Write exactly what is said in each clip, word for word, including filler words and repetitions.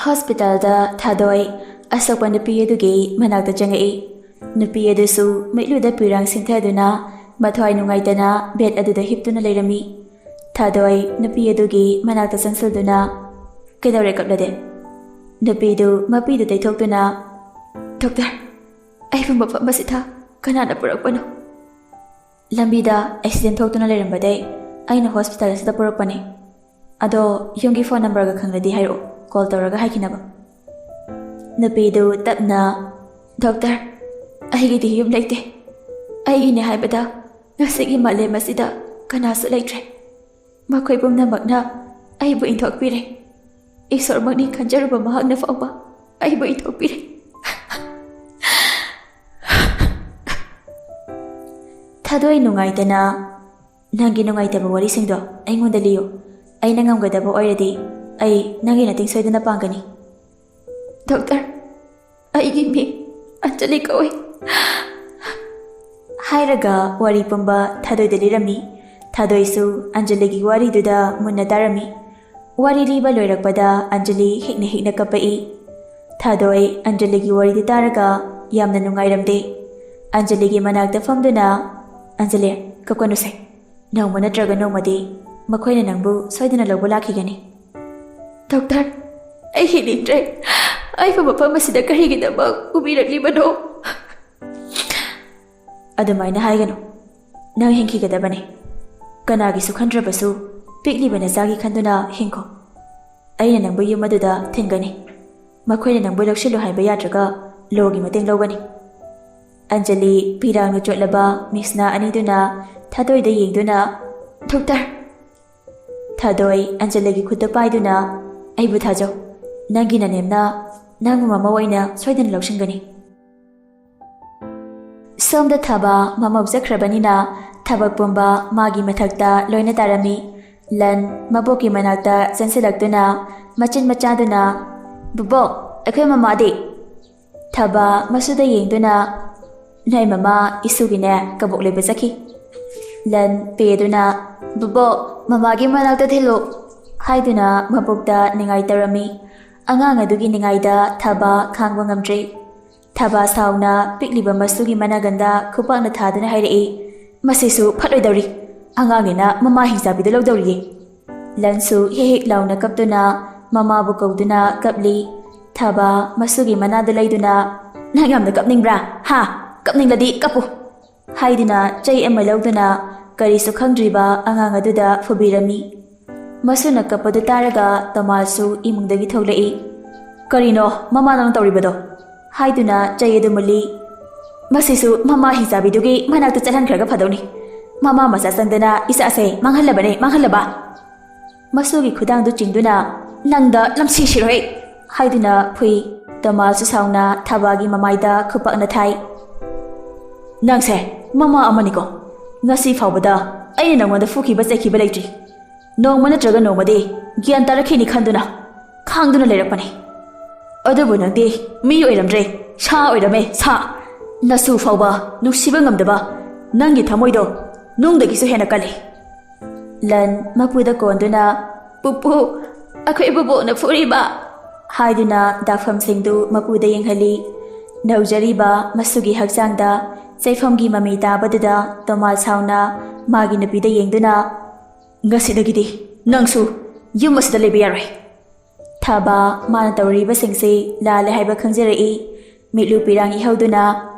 ꯍꯣꯁꯄꯤꯇꯥꯜꯗ ꯊꯥꯗꯣꯏ ꯑꯁꯣꯛꯄ ꯅꯨꯄꯤ ꯑꯗꯨꯒꯤ ꯃꯅꯥꯛꯇ ꯆꯪꯉꯛꯏ꯫ ꯅꯨꯄꯤ ꯑꯗꯨꯁꯨ ꯃꯤꯠꯂꯨꯗ ꯄꯤꯔꯥꯡ ꯁꯤꯟꯊꯗꯨꯅ ꯃꯊ꯭ꯋꯥꯏ ꯅꯨꯡꯉꯥꯏꯇꯅ ꯕꯦꯗ ꯑꯗꯨꯗ ꯍꯤꯞꯇꯨꯅ ꯂꯩꯔꯝꯃꯤ꯫ ꯊꯥꯗꯣꯏ ꯅꯨꯄꯤ ꯑꯗꯨꯒꯤ ꯃꯅꯥꯛꯇ ꯆꯪꯁꯤꯜꯗꯨꯅ, "ꯀꯩꯗꯧꯔꯦ ꯀꯞꯂꯗꯦ?" ꯅꯨꯄꯤꯗꯨ ꯃꯄꯤꯗꯨ ꯇꯩꯊꯣꯛꯇꯨꯅ, "ꯗꯣꯛꯇꯔ, ꯑꯩꯕꯨ ꯃꯐꯝ ꯑꯁꯤꯗ ꯀꯅꯥꯅ ꯄꯨꯔꯛꯄꯅꯣ?" "ꯂꯝꯕꯤꯗ ꯑꯦꯛꯁꯤꯗꯦꯟ ꯊꯣꯛꯇꯨꯅ ꯂꯩꯔꯝꯕꯗꯩ ꯑꯩꯅ ꯍꯣꯁꯄꯤꯇꯥꯜ ꯑꯁꯤꯗ ꯄꯨꯔꯛꯄꯅꯦ꯫ ꯑꯗꯣ ꯌꯨꯝꯒꯤ ꯐꯣꯟ ꯅꯝꯕꯔꯒ ꯈꯪꯂꯗꯤ ꯍꯥꯏꯔꯛꯑꯣ, ꯀꯣꯜ ꯇꯧꯔꯒ ꯍꯥꯏꯈꯤꯅꯕ꯫" ꯅꯨꯄꯤꯗꯨ ꯇꯞꯅ, "ꯗꯣꯛꯇꯔ, ꯑꯩꯒꯤꯗꯤ ꯌꯨꯝ ꯂꯩꯇꯦ꯫ ꯑꯩꯒꯤꯅꯦ ꯍꯥꯏꯕꯗ ꯉꯁꯤꯒꯤ ꯃꯥꯂꯦꯝ ꯑꯁꯤꯗ ꯀꯅꯥꯁꯨ ꯂꯩꯇ꯭ꯔꯦ꯫ ꯃꯈꯣꯏ ꯄꯨꯝꯅꯃꯛꯅ ꯑꯩꯕꯨ ꯏꯟꯊꯣꯛꯄꯤꯔꯦ꯫ ꯏꯁꯣꯔꯃꯛꯅꯤ ꯈꯟꯖꯔꯨꯕ ꯃꯍꯥꯛꯅ ꯐꯥꯎꯕ ꯑꯩꯕꯨ ꯏꯟꯊꯣꯛꯄꯤꯔꯦ꯫" ꯊꯥꯗꯣꯏ ꯅꯨꯡꯉꯥꯏꯇꯅ, "ꯅꯪꯒꯤ ꯅꯨꯡꯉꯥꯏꯇꯕ ꯋꯥꯔꯤꯁꯤꯡꯗꯣ ꯑꯩꯉꯣꯟꯗ ꯂꯤꯌꯨ꯫ ꯑꯩꯅ ꯉꯝꯒꯗꯕ ꯑꯣꯏꯔꯗꯤ ꯑꯩ ꯅꯪꯒꯤ ꯃꯇꯦꯡ ꯁꯣꯏꯗꯅ ꯄꯥꯡꯒꯅꯤ꯫" "ꯗꯣꯛꯇꯔ, ꯑꯩꯒꯤ ꯃꯤꯡ ꯑꯟꯖꯂꯤ ꯀꯧꯏ꯫" ꯍꯥꯏꯔꯒ ꯋꯥꯔꯤ ꯄꯨꯝꯕ ꯊꯥꯗꯣꯏꯗ ꯂꯤꯔꯝꯃꯤ꯫ ꯊꯥꯗꯣꯏꯁꯨ ꯑꯟꯖꯂꯤꯒꯤ ꯋꯥꯔꯤꯗꯨꯗ ꯃꯨꯟꯅ ꯇꯥꯔꯝꯃꯤ꯫ ꯋꯥꯔꯤ ꯂꯤꯕ ꯂꯣꯏꯔꯛꯄꯗ ꯑꯟꯖꯂꯤ ꯍꯤꯛꯅ ꯍꯤꯛꯅ ꯀꯞꯄꯛꯏ꯫ ꯊꯥꯗꯣꯏ ꯑꯟꯖꯂꯤꯒꯤ ꯋꯥꯔꯤꯗꯨ ꯇꯥꯔꯒ ꯌꯥꯝꯅ ꯅꯨꯡꯉꯥꯏꯔꯝꯗꯦ꯫ ꯑꯟꯖꯂꯤꯒꯤ ꯃꯅꯥꯛꯇ ꯐꯝꯗꯨꯅ, "ꯑꯟꯖꯂꯤ, ꯀꯞꯀꯅꯨꯁꯦ꯫ ꯅꯣꯡꯃ ꯅꯠꯇ꯭ꯔꯒ ꯅꯣꯡꯃꯗꯤ ꯃꯈꯣꯏꯅ ꯅꯪꯕꯨ ꯁꯣꯏꯗꯅ ꯂꯧꯕ ꯂꯥꯛꯈꯤꯒꯅꯤ꯫" "ꯗꯣꯛꯇꯔ, ꯑꯩ ꯍꯤꯡꯅꯤꯡꯗ꯭ꯔꯦ꯫ ꯑꯩꯕꯨ ꯃꯐꯝ ꯑꯁꯤꯗ ꯀꯔꯤꯒꯤꯗꯃꯛ ꯄꯨꯕꯤꯔꯛꯂꯤꯕꯅꯣ?" "ꯑꯗꯨꯃꯥꯏꯅ ꯍꯥꯏꯒꯅꯨ꯫ ꯅꯪ ꯍꯤꯡꯈꯤꯒꯗꯕꯅꯤ꯫ ꯀꯅꯥꯒꯤꯁꯨ ꯈꯟꯗ꯭ꯔꯕꯁꯨ ꯄꯤꯛꯂꯤꯕ ꯅꯆꯥꯒꯤ ꯈꯟꯗꯨꯅ ꯍꯤꯡꯈꯣ꯫ ꯑꯩꯅ ꯅꯪꯕꯨ ꯌꯨꯝ ꯑꯗꯨꯗ ꯊꯤꯟꯒꯅꯤ꯫ ꯃꯈꯣꯏꯅ ꯅꯪꯕꯨ ꯂꯧꯁꯤꯜꯂꯨ ꯍꯥꯏꯕ ꯌꯥꯗ꯭ꯔꯒ ꯂꯣꯒꯤ ꯃꯇꯦꯡ ꯂꯧꯒꯅꯤ꯫" ꯑꯟꯖꯂꯤ ꯄꯤꯔꯥꯡꯅ ꯆꯣꯠꯂꯕ ꯃꯤꯛꯁꯅꯥ ꯑꯅꯤꯗꯨꯅ ꯊꯥꯗꯣꯏꯗ ꯌꯦꯡꯗꯨꯅ, "ꯗꯣꯛꯇꯔ!" ꯊꯥꯗꯣꯏ ꯑꯟꯖꯂꯤꯒꯤ ꯈꯨꯠꯇ ꯄꯥꯏꯗꯨꯅ, "ꯑꯩꯕꯨ ꯊꯥꯖꯧ꯫ ꯅꯪꯒꯤ ꯅꯅꯦꯝꯅ ꯅꯪꯕꯨ ꯃꯃꯧ ꯑꯣꯏꯅ ꯁꯣꯏꯗꯅ ꯂꯧꯁꯤꯟꯒꯅꯤ꯫" ꯁꯣꯝꯗ ꯊꯥꯕ ꯃꯃꯧ ꯆꯠꯈ꯭ꯔꯕꯅꯤꯅ ꯊꯕꯛ ꯄꯨꯝꯕ ꯃꯥꯒꯤ ꯃꯊꯛꯇ ꯂꯣꯏꯅ ꯇꯥꯔꯝꯃꯤ꯫ ꯂꯟ ꯃꯕꯣꯛꯀꯤ ꯃꯅꯥꯛꯇ ꯆꯪꯁꯤꯜꯂꯛꯇꯨꯅ ꯃꯆꯤꯟ ꯃꯆꯥꯗꯨꯅ, "ꯕꯨꯕꯣꯛ, ꯑꯩꯈꯣꯏ ꯃꯃꯥꯗꯤ?" ꯊꯥꯕ ꯃꯁꯨꯗ ꯌꯦꯡꯗꯨꯅ, "ꯅꯣꯏ ꯃꯃꯥ ꯏꯁꯨꯒꯤꯅꯦ ꯀꯕꯣꯛ ꯂꯩꯕ ꯆꯠꯈꯤ꯫" ꯂꯟ ꯄꯦꯗꯨꯅ, "ꯕꯨꯕꯣꯛ, ꯃꯃꯥꯒꯤ ꯃꯅꯥꯛꯇ ꯊꯤꯜꯂꯨ" ꯍꯥꯏꯗꯨꯅ ꯃꯕꯣꯛꯇ ꯅꯤꯡꯉꯥꯏ ꯇꯧꯔꯝꯃꯤ꯫ ꯑꯉꯥꯡ ꯑꯗꯨꯒꯤ ꯅꯤꯡꯉꯥꯏꯗ ꯊꯕꯥ ꯈꯥꯡꯕ ꯉꯝꯗ꯭ꯔꯦ꯫ ꯊꯕꯥ ꯁꯥꯎꯅ ꯄꯤꯛꯂꯤꯕ ꯃꯁꯨꯒꯤ ꯃꯅꯥꯒꯟꯗ ꯈꯨꯄꯥꯛꯅ ꯊꯥꯗꯨꯅ ꯍꯥꯏꯔꯛꯏ, "ꯃꯁꯤꯁꯨ ꯐꯠꯂꯣꯏꯗꯧꯔꯤ꯫ ꯑꯉꯥꯡꯅꯤꯅ ꯃꯃꯥ ꯍꯤꯡꯆꯥꯕꯤꯗ ꯂꯧꯗꯧꯔꯤꯌꯦ꯫" ꯂꯟꯁꯨ ꯍꯦꯛ ꯍꯦꯛ ꯂꯥꯎꯅ ꯀꯞꯇꯨꯅ ꯃꯃꯥꯕꯨ ꯀꯧꯗꯨꯅ ꯀꯞꯂꯤ꯫ ꯊꯕꯥ ꯃꯁꯨꯒꯤ ꯃꯅꯥꯗ ꯂꯩꯗꯨꯅ, "ꯅꯪ ꯌꯥꯝꯅ ꯀꯞꯅꯤꯡꯕ꯭ꯔꯥ? ꯍꯥ? ꯀꯞꯅꯤꯡꯂꯗꯤ ꯀꯞꯄꯨ!" ꯍꯥꯏꯗꯨꯅ ꯆꯩ ꯑꯃ ꯂꯧꯗꯨꯅ ꯀꯔꯤꯁꯨ ꯈꯪꯗ꯭ꯔꯤꯕ ꯑꯉꯥꯡ ꯑꯗꯨꯗ ꯐꯨꯕꯤꯔꯝꯃꯤ꯫ ꯃꯁꯨꯅ ꯀꯞꯄꯗꯨ ꯇꯥꯔꯒ ꯇꯣꯃꯥꯁꯁꯨ ꯏꯃꯨꯡꯗꯒꯤ ꯊꯣꯛꯂꯛꯏ꯫ "ꯀꯔꯤꯅꯣ ꯃꯃꯥ ꯅꯪ ꯇꯧꯔꯤꯕꯗꯣ?" ꯍꯥꯏꯗꯨꯅ ꯆꯩ ꯑꯗꯨ ꯃꯨꯜꯂꯤ꯫ "ꯃꯁꯤꯁꯨ ꯃꯃꯥ ꯍꯤꯡꯆꯥꯕꯤꯗꯨꯒꯤ ꯃꯅꯥꯛꯇ ꯆꯠꯍꯟꯈ꯭ꯔꯒ ꯐꯗꯧꯅꯤ꯫ ꯃꯃꯥ ꯃꯆꯥ ꯆꯪꯗꯅ ꯏꯆꯥꯁꯦ ꯃꯥꯡꯍꯜꯂꯕꯅꯦ, ꯃꯥꯡꯍꯜꯂꯕ!" ꯃꯁꯨꯒꯤ ꯈꯨꯗꯥꯡꯗꯨ ꯆꯤꯡꯗꯨꯅ, "ꯅꯪꯗ ꯂꯝꯁꯤꯁꯤꯔꯣꯏ!" ꯍꯥꯏꯗꯨꯅ ꯐꯨꯏ꯫ ꯇꯣꯃꯥꯁꯁꯨ ꯁꯥꯎꯅ ꯊꯕꯥꯒꯤ ꯃꯃꯥꯏꯗ ꯈꯨꯄꯥꯛꯅ ꯊꯥꯏ꯫ "ꯅꯪꯁꯦ ꯃꯃꯥ ꯑꯃꯅꯤꯀꯣ꯫ ꯉꯁꯤ ꯐꯥꯎꯕꯗ ꯑꯩꯅ ꯅꯪꯉꯣꯟꯗ ꯐꯨꯈꯤꯕ ꯆꯩꯈꯤꯕ ꯂꯩꯇ꯭ꯔꯤ꯫ ꯅꯣꯡꯃ ꯅꯠꯇ꯭ꯔꯒ ꯅꯣꯡꯃꯗꯤ ꯒ꯭ꯌꯥꯟ ꯇꯥꯔꯛꯈꯤꯅꯤ ꯈꯟꯗꯨꯅ ꯈꯥꯡꯗꯨꯅ ꯂꯩꯔꯛꯄꯅꯤ꯫ ꯑꯗꯨꯕꯨ ꯅꯪꯗꯤ ꯃꯤ ꯑꯣꯏꯔꯝꯗ꯭ꯔꯦ, ꯁꯥ ꯑꯣꯏꯔꯝꯃꯦ, ꯁꯥ꯫ ꯅꯁꯨ ꯐꯥꯎꯕ ꯅꯨꯡꯁꯤꯕ ꯉꯝꯗꯕ ꯅꯪꯒꯤ ꯊꯃꯣꯏꯗꯣ ꯅꯨꯡꯗꯒꯤꯁꯨ ꯍꯦꯟꯅ ꯀꯜꯂꯤ꯫" ꯂꯟ ꯃꯄꯨꯗ ꯀꯣꯟꯗꯨꯅ, "ꯄꯨꯄꯨ, ꯑꯩꯈꯣꯏ ꯕꯨꯕꯣꯛꯅ ꯐꯨꯔꯤꯕ!" ꯍꯥꯏꯗꯨꯅ ꯗꯥꯐꯝꯁꯤꯡꯗꯨ ꯃꯄꯨꯗ ꯌꯦꯡꯍꯜꯂꯤ꯫ ꯅꯧꯖꯔꯤꯕ ꯃꯁꯨꯒꯤ ꯍꯛꯆꯥꯡꯗ ꯆꯩꯐꯝꯒꯤ ꯃꯃꯤ ꯇꯥꯕꯗꯨꯗ ꯇꯣꯃꯥꯜ ꯁꯥꯎꯅ ꯃꯥꯒꯤ ꯅꯨꯄꯤꯗ ꯌꯦꯡꯗꯨꯅ, "ꯉꯁꯤꯗꯒꯤꯗꯤ ꯅꯪꯁꯨ ꯌꯨꯝ ꯑꯁꯤꯗ ꯂꯩꯕ ꯌꯥꯔꯣꯏ꯫" ꯊꯥꯕ ꯃꯥꯅ ꯇꯧꯔꯤꯕꯁꯤꯡꯁꯤ ꯂꯥꯜꯂꯦ ꯍꯥꯏꯕ ꯈꯪꯖꯔꯛꯏ꯫ ꯃꯤꯠꯂꯨ ꯄꯤꯔꯥꯡ ꯏꯍꯧꯗꯨꯅ,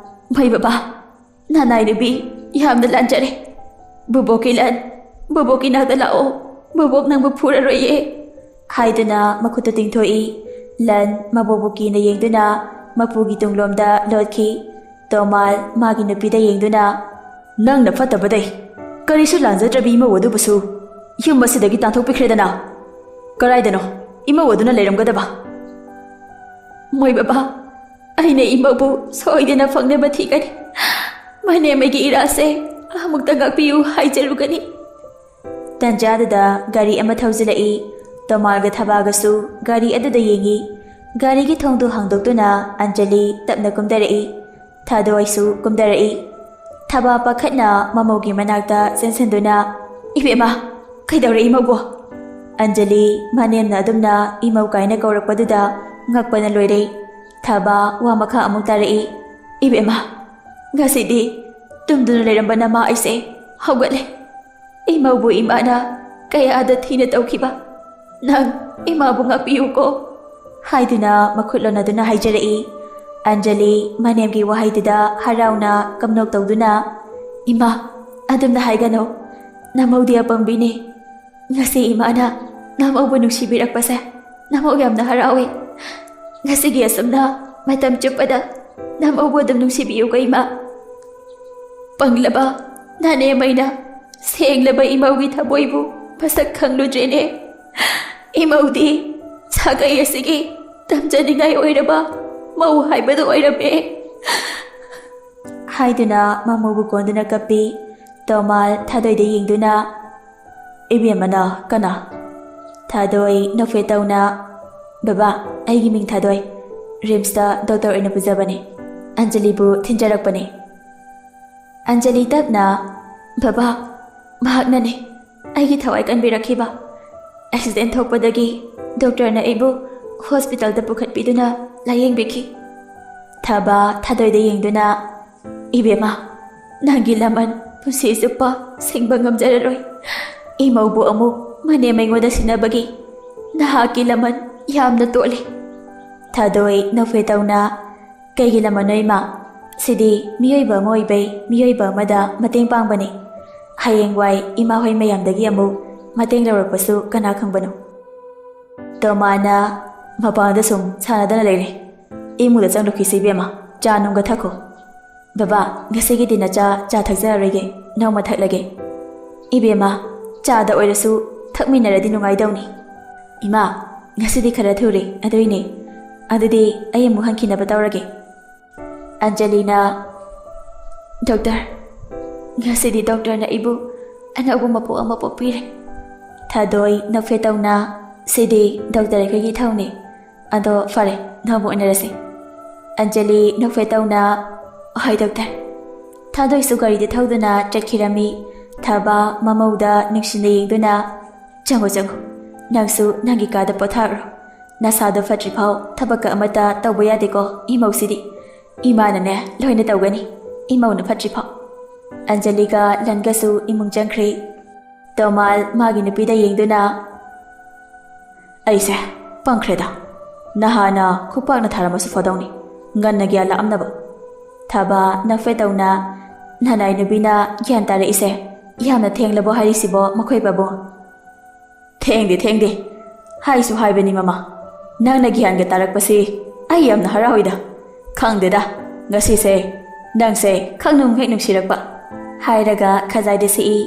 "ꯃꯩ ꯕꯕꯥ, ꯅꯅꯥꯏ ꯅꯨꯄꯤ ꯌꯥꯝꯅ ꯂꯥꯟꯖꯔꯦ꯫ ꯕꯨꯕꯣꯛꯀꯤ ꯂꯟ, ꯕꯨꯕꯣꯛꯀꯤ ꯅꯥꯛꯇ ꯂꯥꯛꯑꯣ꯫ ꯕꯨꯕꯣꯛ ꯅꯪꯕꯨ ꯐꯨꯔꯔꯣꯏꯌꯦ," ꯍꯥꯏꯗꯨꯅ ꯃꯈꯨꯠꯇꯨ ꯇꯤꯡꯊꯣꯛꯏ꯫ ꯂꯟ ꯃꯕꯣꯛꯕꯨ ꯀꯤꯅ ꯌꯦꯡꯗꯨꯅ ꯃꯄꯨꯒꯤ ꯇꯨꯡꯂꯣꯝꯗ ꯂꯣꯠꯈꯤ꯫ ꯇꯣꯃꯥꯜ ꯃꯥꯒꯤ ꯅꯨꯄꯤꯗ ꯌꯦꯡꯗꯨꯅ, "ꯅꯪꯅ ꯐꯠꯇꯕꯗꯩ ꯀꯔꯤꯁꯨ ꯂꯥꯟꯖꯗ꯭ꯔꯕꯤ ꯏꯃꯧ ꯑꯗꯨꯕꯨꯁꯨ ꯌꯨꯝ ꯑꯁꯤꯗꯒꯤ ꯇꯥꯟꯊꯣꯛꯄꯤꯈ꯭ꯔꯦꯗꯅ꯫ ꯀꯔꯥꯏꯗꯅꯣ ꯏꯃꯧ ꯑꯗꯨꯅ ꯂꯩꯔꯝꯒꯗꯕ?" "ꯃꯣꯏ ꯕꯕꯥ, ꯑꯩꯅ ꯏꯃꯧꯕꯨ ꯁꯣꯏꯗꯅ ꯐꯪꯅꯕ ꯊꯤꯒꯅꯤ꯫ ꯃꯅꯦꯝꯃꯒꯤ ꯏꯔꯥꯁꯦ ꯑꯃꯨꯛꯇ ꯉꯥꯛꯄꯤꯌꯨ ꯍꯥꯏꯖꯔꯨꯒꯅꯤ꯫" ꯇꯟꯖꯥꯗꯨꯗ ꯒꯥꯔꯤ ꯑꯃ ꯊꯧꯖꯤꯜꯂꯛꯏ꯫ ꯇꯣꯃꯥꯜꯒ ꯊꯕꯥꯒꯁꯨ ꯒꯥꯔꯤ ꯑꯗꯨꯗ ꯌꯦꯡꯉꯤ꯫ ꯒꯥꯔꯤꯒꯤ ꯊꯣꯡꯗꯨ ꯍꯥꯡꯗꯣꯛꯇꯨꯅ ꯑꯟꯖꯂꯤ ꯇꯞꯅ ꯀꯨꯝꯊꯔꯛꯏ꯫ ꯊꯥꯗꯣꯏꯁꯨ ꯀꯨꯝꯊꯔꯛꯏ꯫ ꯊꯕꯥ ꯄꯥꯈꯠꯅ ꯃꯃꯧꯒꯤ ꯃꯅꯥꯛꯇ ꯆꯦꯟꯁꯤꯟꯗꯨꯅ, "ꯏꯕꯦꯝꯃ, ꯀꯩꯗꯧꯔꯦ ꯏꯃꯧꯕꯨ?" ꯑꯟꯖꯂꯤ ꯃꯅꯦꯝꯅ ꯑꯗꯨꯝꯅ ꯏꯃꯧ ꯀꯥꯏꯅ ꯀꯧꯔꯛꯄꯗꯨꯗ ꯉꯛꯄꯅ ꯂꯣꯏꯔꯦ꯫ ꯊꯥꯕ ꯋꯥ ꯃꯈꯥ ꯑꯃꯨꯛ ꯇꯥꯔꯛꯏ, "ꯏꯕꯦꯝꯃ, ꯉꯁꯤꯗꯤ ꯇꯨꯝꯗꯨꯅ ꯂꯩꯔꯝꯕ ꯅꯃꯥ ꯑꯩꯁꯦ ꯍꯧꯒꯠꯂꯦ꯫ ꯏꯃꯧꯕꯨ ꯏꯃꯥꯅ ꯀꯌꯥꯗ ꯊꯤꯅ ꯇꯧꯈꯤꯕ꯫ ꯅꯪ ꯏꯃꯥꯕꯨ ꯉꯥꯛꯄꯤꯌꯨꯀꯣ" ꯍꯥꯏꯗꯨꯅ ꯃꯈꯨꯠ ꯂꯣꯟꯅꯗꯨꯅ ꯍꯥꯏꯖꯔꯛꯏ꯫ ꯑꯟꯖꯂꯤ ꯃꯅꯦꯝꯒꯤ ꯋꯥꯍꯩꯗꯨꯗ ꯍꯔꯥꯎꯅ ꯀꯝꯅꯣꯛ ꯇꯧꯗꯨꯅ, "ꯏꯃꯥ, ꯑꯗꯨꯝꯅ ꯍꯥꯏꯒꯅꯨ꯫ ꯅꯃꯧꯗꯤ ꯑꯄꯪꯕꯤꯅꯤ꯫ ꯉꯁꯤ ꯏꯃꯥꯅ ꯅꯃꯧꯕꯨ ꯅꯨꯡꯁꯤꯕꯤꯔꯛꯄꯁꯦ ꯅꯃꯧ ꯌꯥꯝꯅ ꯍꯔꯥꯎꯏ꯫ ꯉꯁꯤꯒꯤ ꯑꯁꯨꯝꯅ ꯃꯇꯝ ꯆꯨꯞꯄꯗ ꯅꯃꯧꯕꯨ ꯑꯗꯨꯝ ꯅꯨꯡꯁꯤꯕꯤꯌꯨꯀꯣ ꯏꯃꯥ꯫ ꯄꯪꯂꯕ ꯅꯅꯦꯝꯃꯩꯅ ꯁꯦꯡꯂꯕ ꯏꯃꯧꯒꯤ ꯊꯃꯣꯏꯕꯨ ꯃꯁꯛ ꯈꯪꯂꯨꯗ꯭ꯔꯦꯅꯦ꯫ ꯏꯃꯧꯗꯤ ꯁꯥꯒꯩ ꯑꯁꯤꯒꯤ ꯇꯝꯖꯅꯤꯡꯉꯥꯏ ꯑꯣꯏꯔꯕ ꯃꯧ ꯍꯥꯏꯕꯗꯨ ꯑꯣꯏꯔꯝꯃꯦ" ꯍꯥꯏꯗꯨꯅ ꯃꯃꯧꯕꯨ ꯀꯣꯟꯗꯨꯅ ꯀꯞꯄꯤ꯫ ꯇꯣꯃꯥꯜ ꯊꯥꯗꯣꯏꯗ ꯌꯦꯡꯗꯨꯅ, "ꯏꯕꯦꯝꯃꯅ ꯀꯅꯥ?" ꯊꯥꯗꯣꯏ ꯅꯣꯛꯐꯦꯠ ꯇꯧꯅ, "ꯕꯕꯥ, ꯑꯩꯒꯤ ꯃꯤꯡ ꯊꯥꯗꯣꯏ꯫ ꯔꯤꯝꯁꯇ ꯗꯣꯛꯇꯔ ꯑꯣꯏꯅ ꯄꯨꯖꯕꯅꯤ꯫ ꯑꯟꯖꯂꯤꯕꯨ ꯊꯤꯟꯖꯔꯛꯄꯅꯤ"꯫ ꯑꯟꯖꯂꯤ ꯇꯞꯅ, "ꯕꯕꯥ, ꯃꯍꯥꯛꯅꯅꯤ ꯑꯩꯒꯤ ꯊꯋꯥꯏ ꯀꯟꯕꯤꯔꯛꯈꯤꯕ꯫ ꯑꯦꯛꯁꯤꯗꯦꯟ ꯊꯣꯛꯄꯗꯒꯤ ꯗꯣꯛꯇꯔꯅ ꯑꯩꯕꯨ ꯍꯣꯁꯄꯤꯇꯥꯜꯗ ꯄꯨꯈꯠꯄꯤꯗꯨꯅ ꯂꯥꯌꯦꯡꯕꯤꯈꯤ"꯫ ꯊꯥꯕ ꯊꯥꯗꯣꯏꯗ ꯌꯦꯡꯗꯨꯅ, "ꯏꯕꯦꯝꯃ, ꯅꯪꯒꯤ ꯂꯃꯟ ꯄꯨꯟꯁꯤ ꯆꯨꯞꯄ ꯁꯤꯡꯕ ꯉꯝꯖꯔꯔꯣꯏ꯫ ꯏꯃꯧꯕꯨ ꯑꯃꯨꯛ ꯃꯅꯦꯝ ꯑꯩꯉꯣꯟꯗ ꯁꯤꯟꯅꯕꯒꯤ ꯅꯍꯥꯛꯀꯤ ꯂꯃꯟ ꯌꯥꯝꯅ ꯇꯣꯜꯂꯤ"꯫ ꯊꯥꯗꯣꯏ ꯅꯣꯛꯐꯦꯠ ꯇꯧꯅ, "ꯀꯩꯒꯤ ꯂꯃꯟꯅꯣ ꯏꯃꯥ? ꯁꯤꯗꯤ ꯃꯤꯑꯣꯏꯕ ꯑꯃ ꯑꯣꯏꯕꯩ ꯃꯤꯑꯣꯏꯕ ꯑꯃꯗ ꯃꯇꯦꯡ ꯄꯥꯡꯕꯅꯤ꯫ ꯍꯌꯦꯡꯋꯥꯏ ꯏꯃꯥ ꯍꯣꯏ ꯃꯌꯥꯝꯗꯒꯤ ꯑꯃꯨꯛ ꯃꯇꯦꯡ ꯂꯧꯔꯛꯄꯁꯨ ꯀꯅꯥ ꯈꯪꯕꯅꯣ"꯫ ꯇꯣꯃꯥꯅ ꯃꯄꯥꯟꯗ ꯁꯨꯝ ꯁꯥꯟꯅꯗꯅ ꯂꯩꯔꯦ꯫ "ꯏꯃꯨꯡꯗ ꯆꯪꯂꯨꯈꯤꯁꯤ ꯏꯕꯦꯝꯃ, ꯆꯥ ꯅꯨꯡꯒ ꯊꯛꯈꯣ"꯫ "ꯕꯕꯥ, ꯉꯁꯤꯒꯤꯗꯤ ꯅꯆꯥ ꯆꯥ ꯊꯛꯆꯔꯔꯣꯏꯒꯦ, ꯅꯣꯡꯃ ꯊꯛꯂꯒꯦ"꯫ "ꯏꯕꯦꯝꯃ, ꯆꯥꯗ ꯑꯣꯏꯔꯁꯨ ꯊꯛꯃꯤꯟꯅꯔꯗꯤ ꯅꯨꯡꯉꯥꯏꯗꯧꯅꯤ"꯫ "ꯏꯃꯥ, ꯉꯁꯤꯗꯤ ꯈꯔ ꯊꯨꯔꯦ, ꯑꯗꯨꯏꯅꯦ꯫ ꯑꯗꯨꯗꯤ ꯑꯩ ꯑꯃꯨꯛ ꯍꯟꯈꯤꯅꯕ ꯇꯧꯔꯒꯦ"꯫ ꯑꯟꯖꯂꯤꯅ, "ꯗꯣꯛꯇꯔ, ꯉꯁꯤꯗꯤ ꯗꯣꯛꯇꯔꯅ ꯑꯩꯕꯨ ꯑꯅꯧꯕ ꯃꯄꯣꯛ ꯑꯃ ꯄꯣꯛꯄꯤꯔꯦ"꯫ ꯊꯥꯗꯣꯏ ꯅꯣꯛꯐꯦꯠ ꯇꯧꯅ, "ꯁꯤꯗꯤ ꯗꯣꯛꯇꯔ ꯑꯩꯈꯣꯏꯒꯤ ꯏꯊꯧꯅꯤ꯫ ꯑꯗꯣ ꯐꯔꯦ, ꯅꯣꯡꯃ ꯎꯅꯔꯁꯤ"꯫ ꯑꯟꯖꯂꯤ ꯅꯣꯛꯐꯦꯠ ꯇꯧꯅ, "ꯍꯣꯏ ꯗꯣꯛꯇꯔ"꯫ ꯊꯥꯗꯣꯏꯁꯨ ꯒꯥꯔꯤꯗ ꯊꯧꯗꯨꯅ ꯆꯠꯈꯤꯔꯝꯃꯤ꯫ ꯊꯥꯕ ꯃꯃꯧꯗ ꯅꯨꯡꯁꯤꯅ ꯌꯦꯡꯗꯨꯅ, "ꯆꯪꯉꯣ, ꯆꯪꯉꯣ꯫ ꯅꯪꯁꯨ ꯅꯪꯒꯤ ꯀꯥꯗ ꯄꯣꯊꯥꯔꯣ꯫ ꯅꯁꯥꯗꯣ ꯐꯠꯇ꯭ꯔꯤꯐꯥꯎ ꯊꯕꯛꯀ ꯑꯃꯠꯇ ꯇꯧꯕ ꯌꯥꯗꯦꯀꯣ ꯏꯃꯧꯁꯤꯗꯤ꯫ ꯏꯃꯥꯅꯅꯦ ꯂꯣꯏꯅ ꯇꯧꯒꯅꯤ, ꯏꯃꯧꯅ ꯐꯠꯇ꯭ꯔꯤꯐꯥꯎ꯫ ꯑꯟꯖꯂꯤꯒ ꯂꯟꯒꯁꯨ ꯏꯃꯨꯡ ꯆꯪꯈ꯭ꯔꯦ꯫ ꯇꯣꯃꯥꯜ ꯃꯥꯒꯤ ꯅꯨꯄꯤꯗ ꯌꯦꯡꯗꯨꯅ, "ꯑꯩꯁꯦ ꯄꯪꯈ꯭ꯔꯦꯗ꯫ ꯅꯍꯥꯟꯅ ꯈꯨꯄꯥꯛꯅ ꯊꯥꯔꯝꯃꯁꯨ ꯐꯗꯧꯅꯤ, ꯉꯟꯅ ꯒ꯭ꯌꯥꯟ ꯂꯥꯛꯑꯝꯅꯕ꯫" ꯊꯕꯥ ꯅꯐꯦꯠ ꯇꯧꯅ, "ꯅꯅꯥꯏ ꯅꯨꯄꯤꯅ ꯒ꯭ꯌꯥꯟ ꯇꯥꯔꯛꯏꯁꯦ ꯌꯥꯝꯅ ꯊꯦꯡꯂꯕꯣ ꯍꯥꯏꯔꯤꯁꯤꯕꯣ ꯃꯈꯣꯏ ꯄꯥꯕꯨꯡ?" "ꯊꯦꯡꯗꯦ, ꯊꯦꯡꯗꯦ꯫ ꯍꯥꯏꯁꯨ ꯍꯥꯏꯕꯅꯤ, ꯃꯃꯥ꯫ ꯅꯪꯅ ꯒ꯭ꯌꯥꯟꯒ ꯇꯥꯔꯛꯄꯁꯤ ꯑꯩ ꯌꯥꯝꯅ ꯍꯔꯥꯎꯏꯗ꯫ ꯈꯪꯗꯦꯗ, ꯉꯁꯤꯁꯦ ꯅꯪꯁꯦ ꯈꯪꯅꯨꯡ ꯍꯦꯛ ꯅꯨꯡꯁꯤꯔꯛꯄ꯫" ꯍꯥꯏꯔꯒ ꯈꯖꯥꯏꯗ ꯁꯤꯛꯏ꯫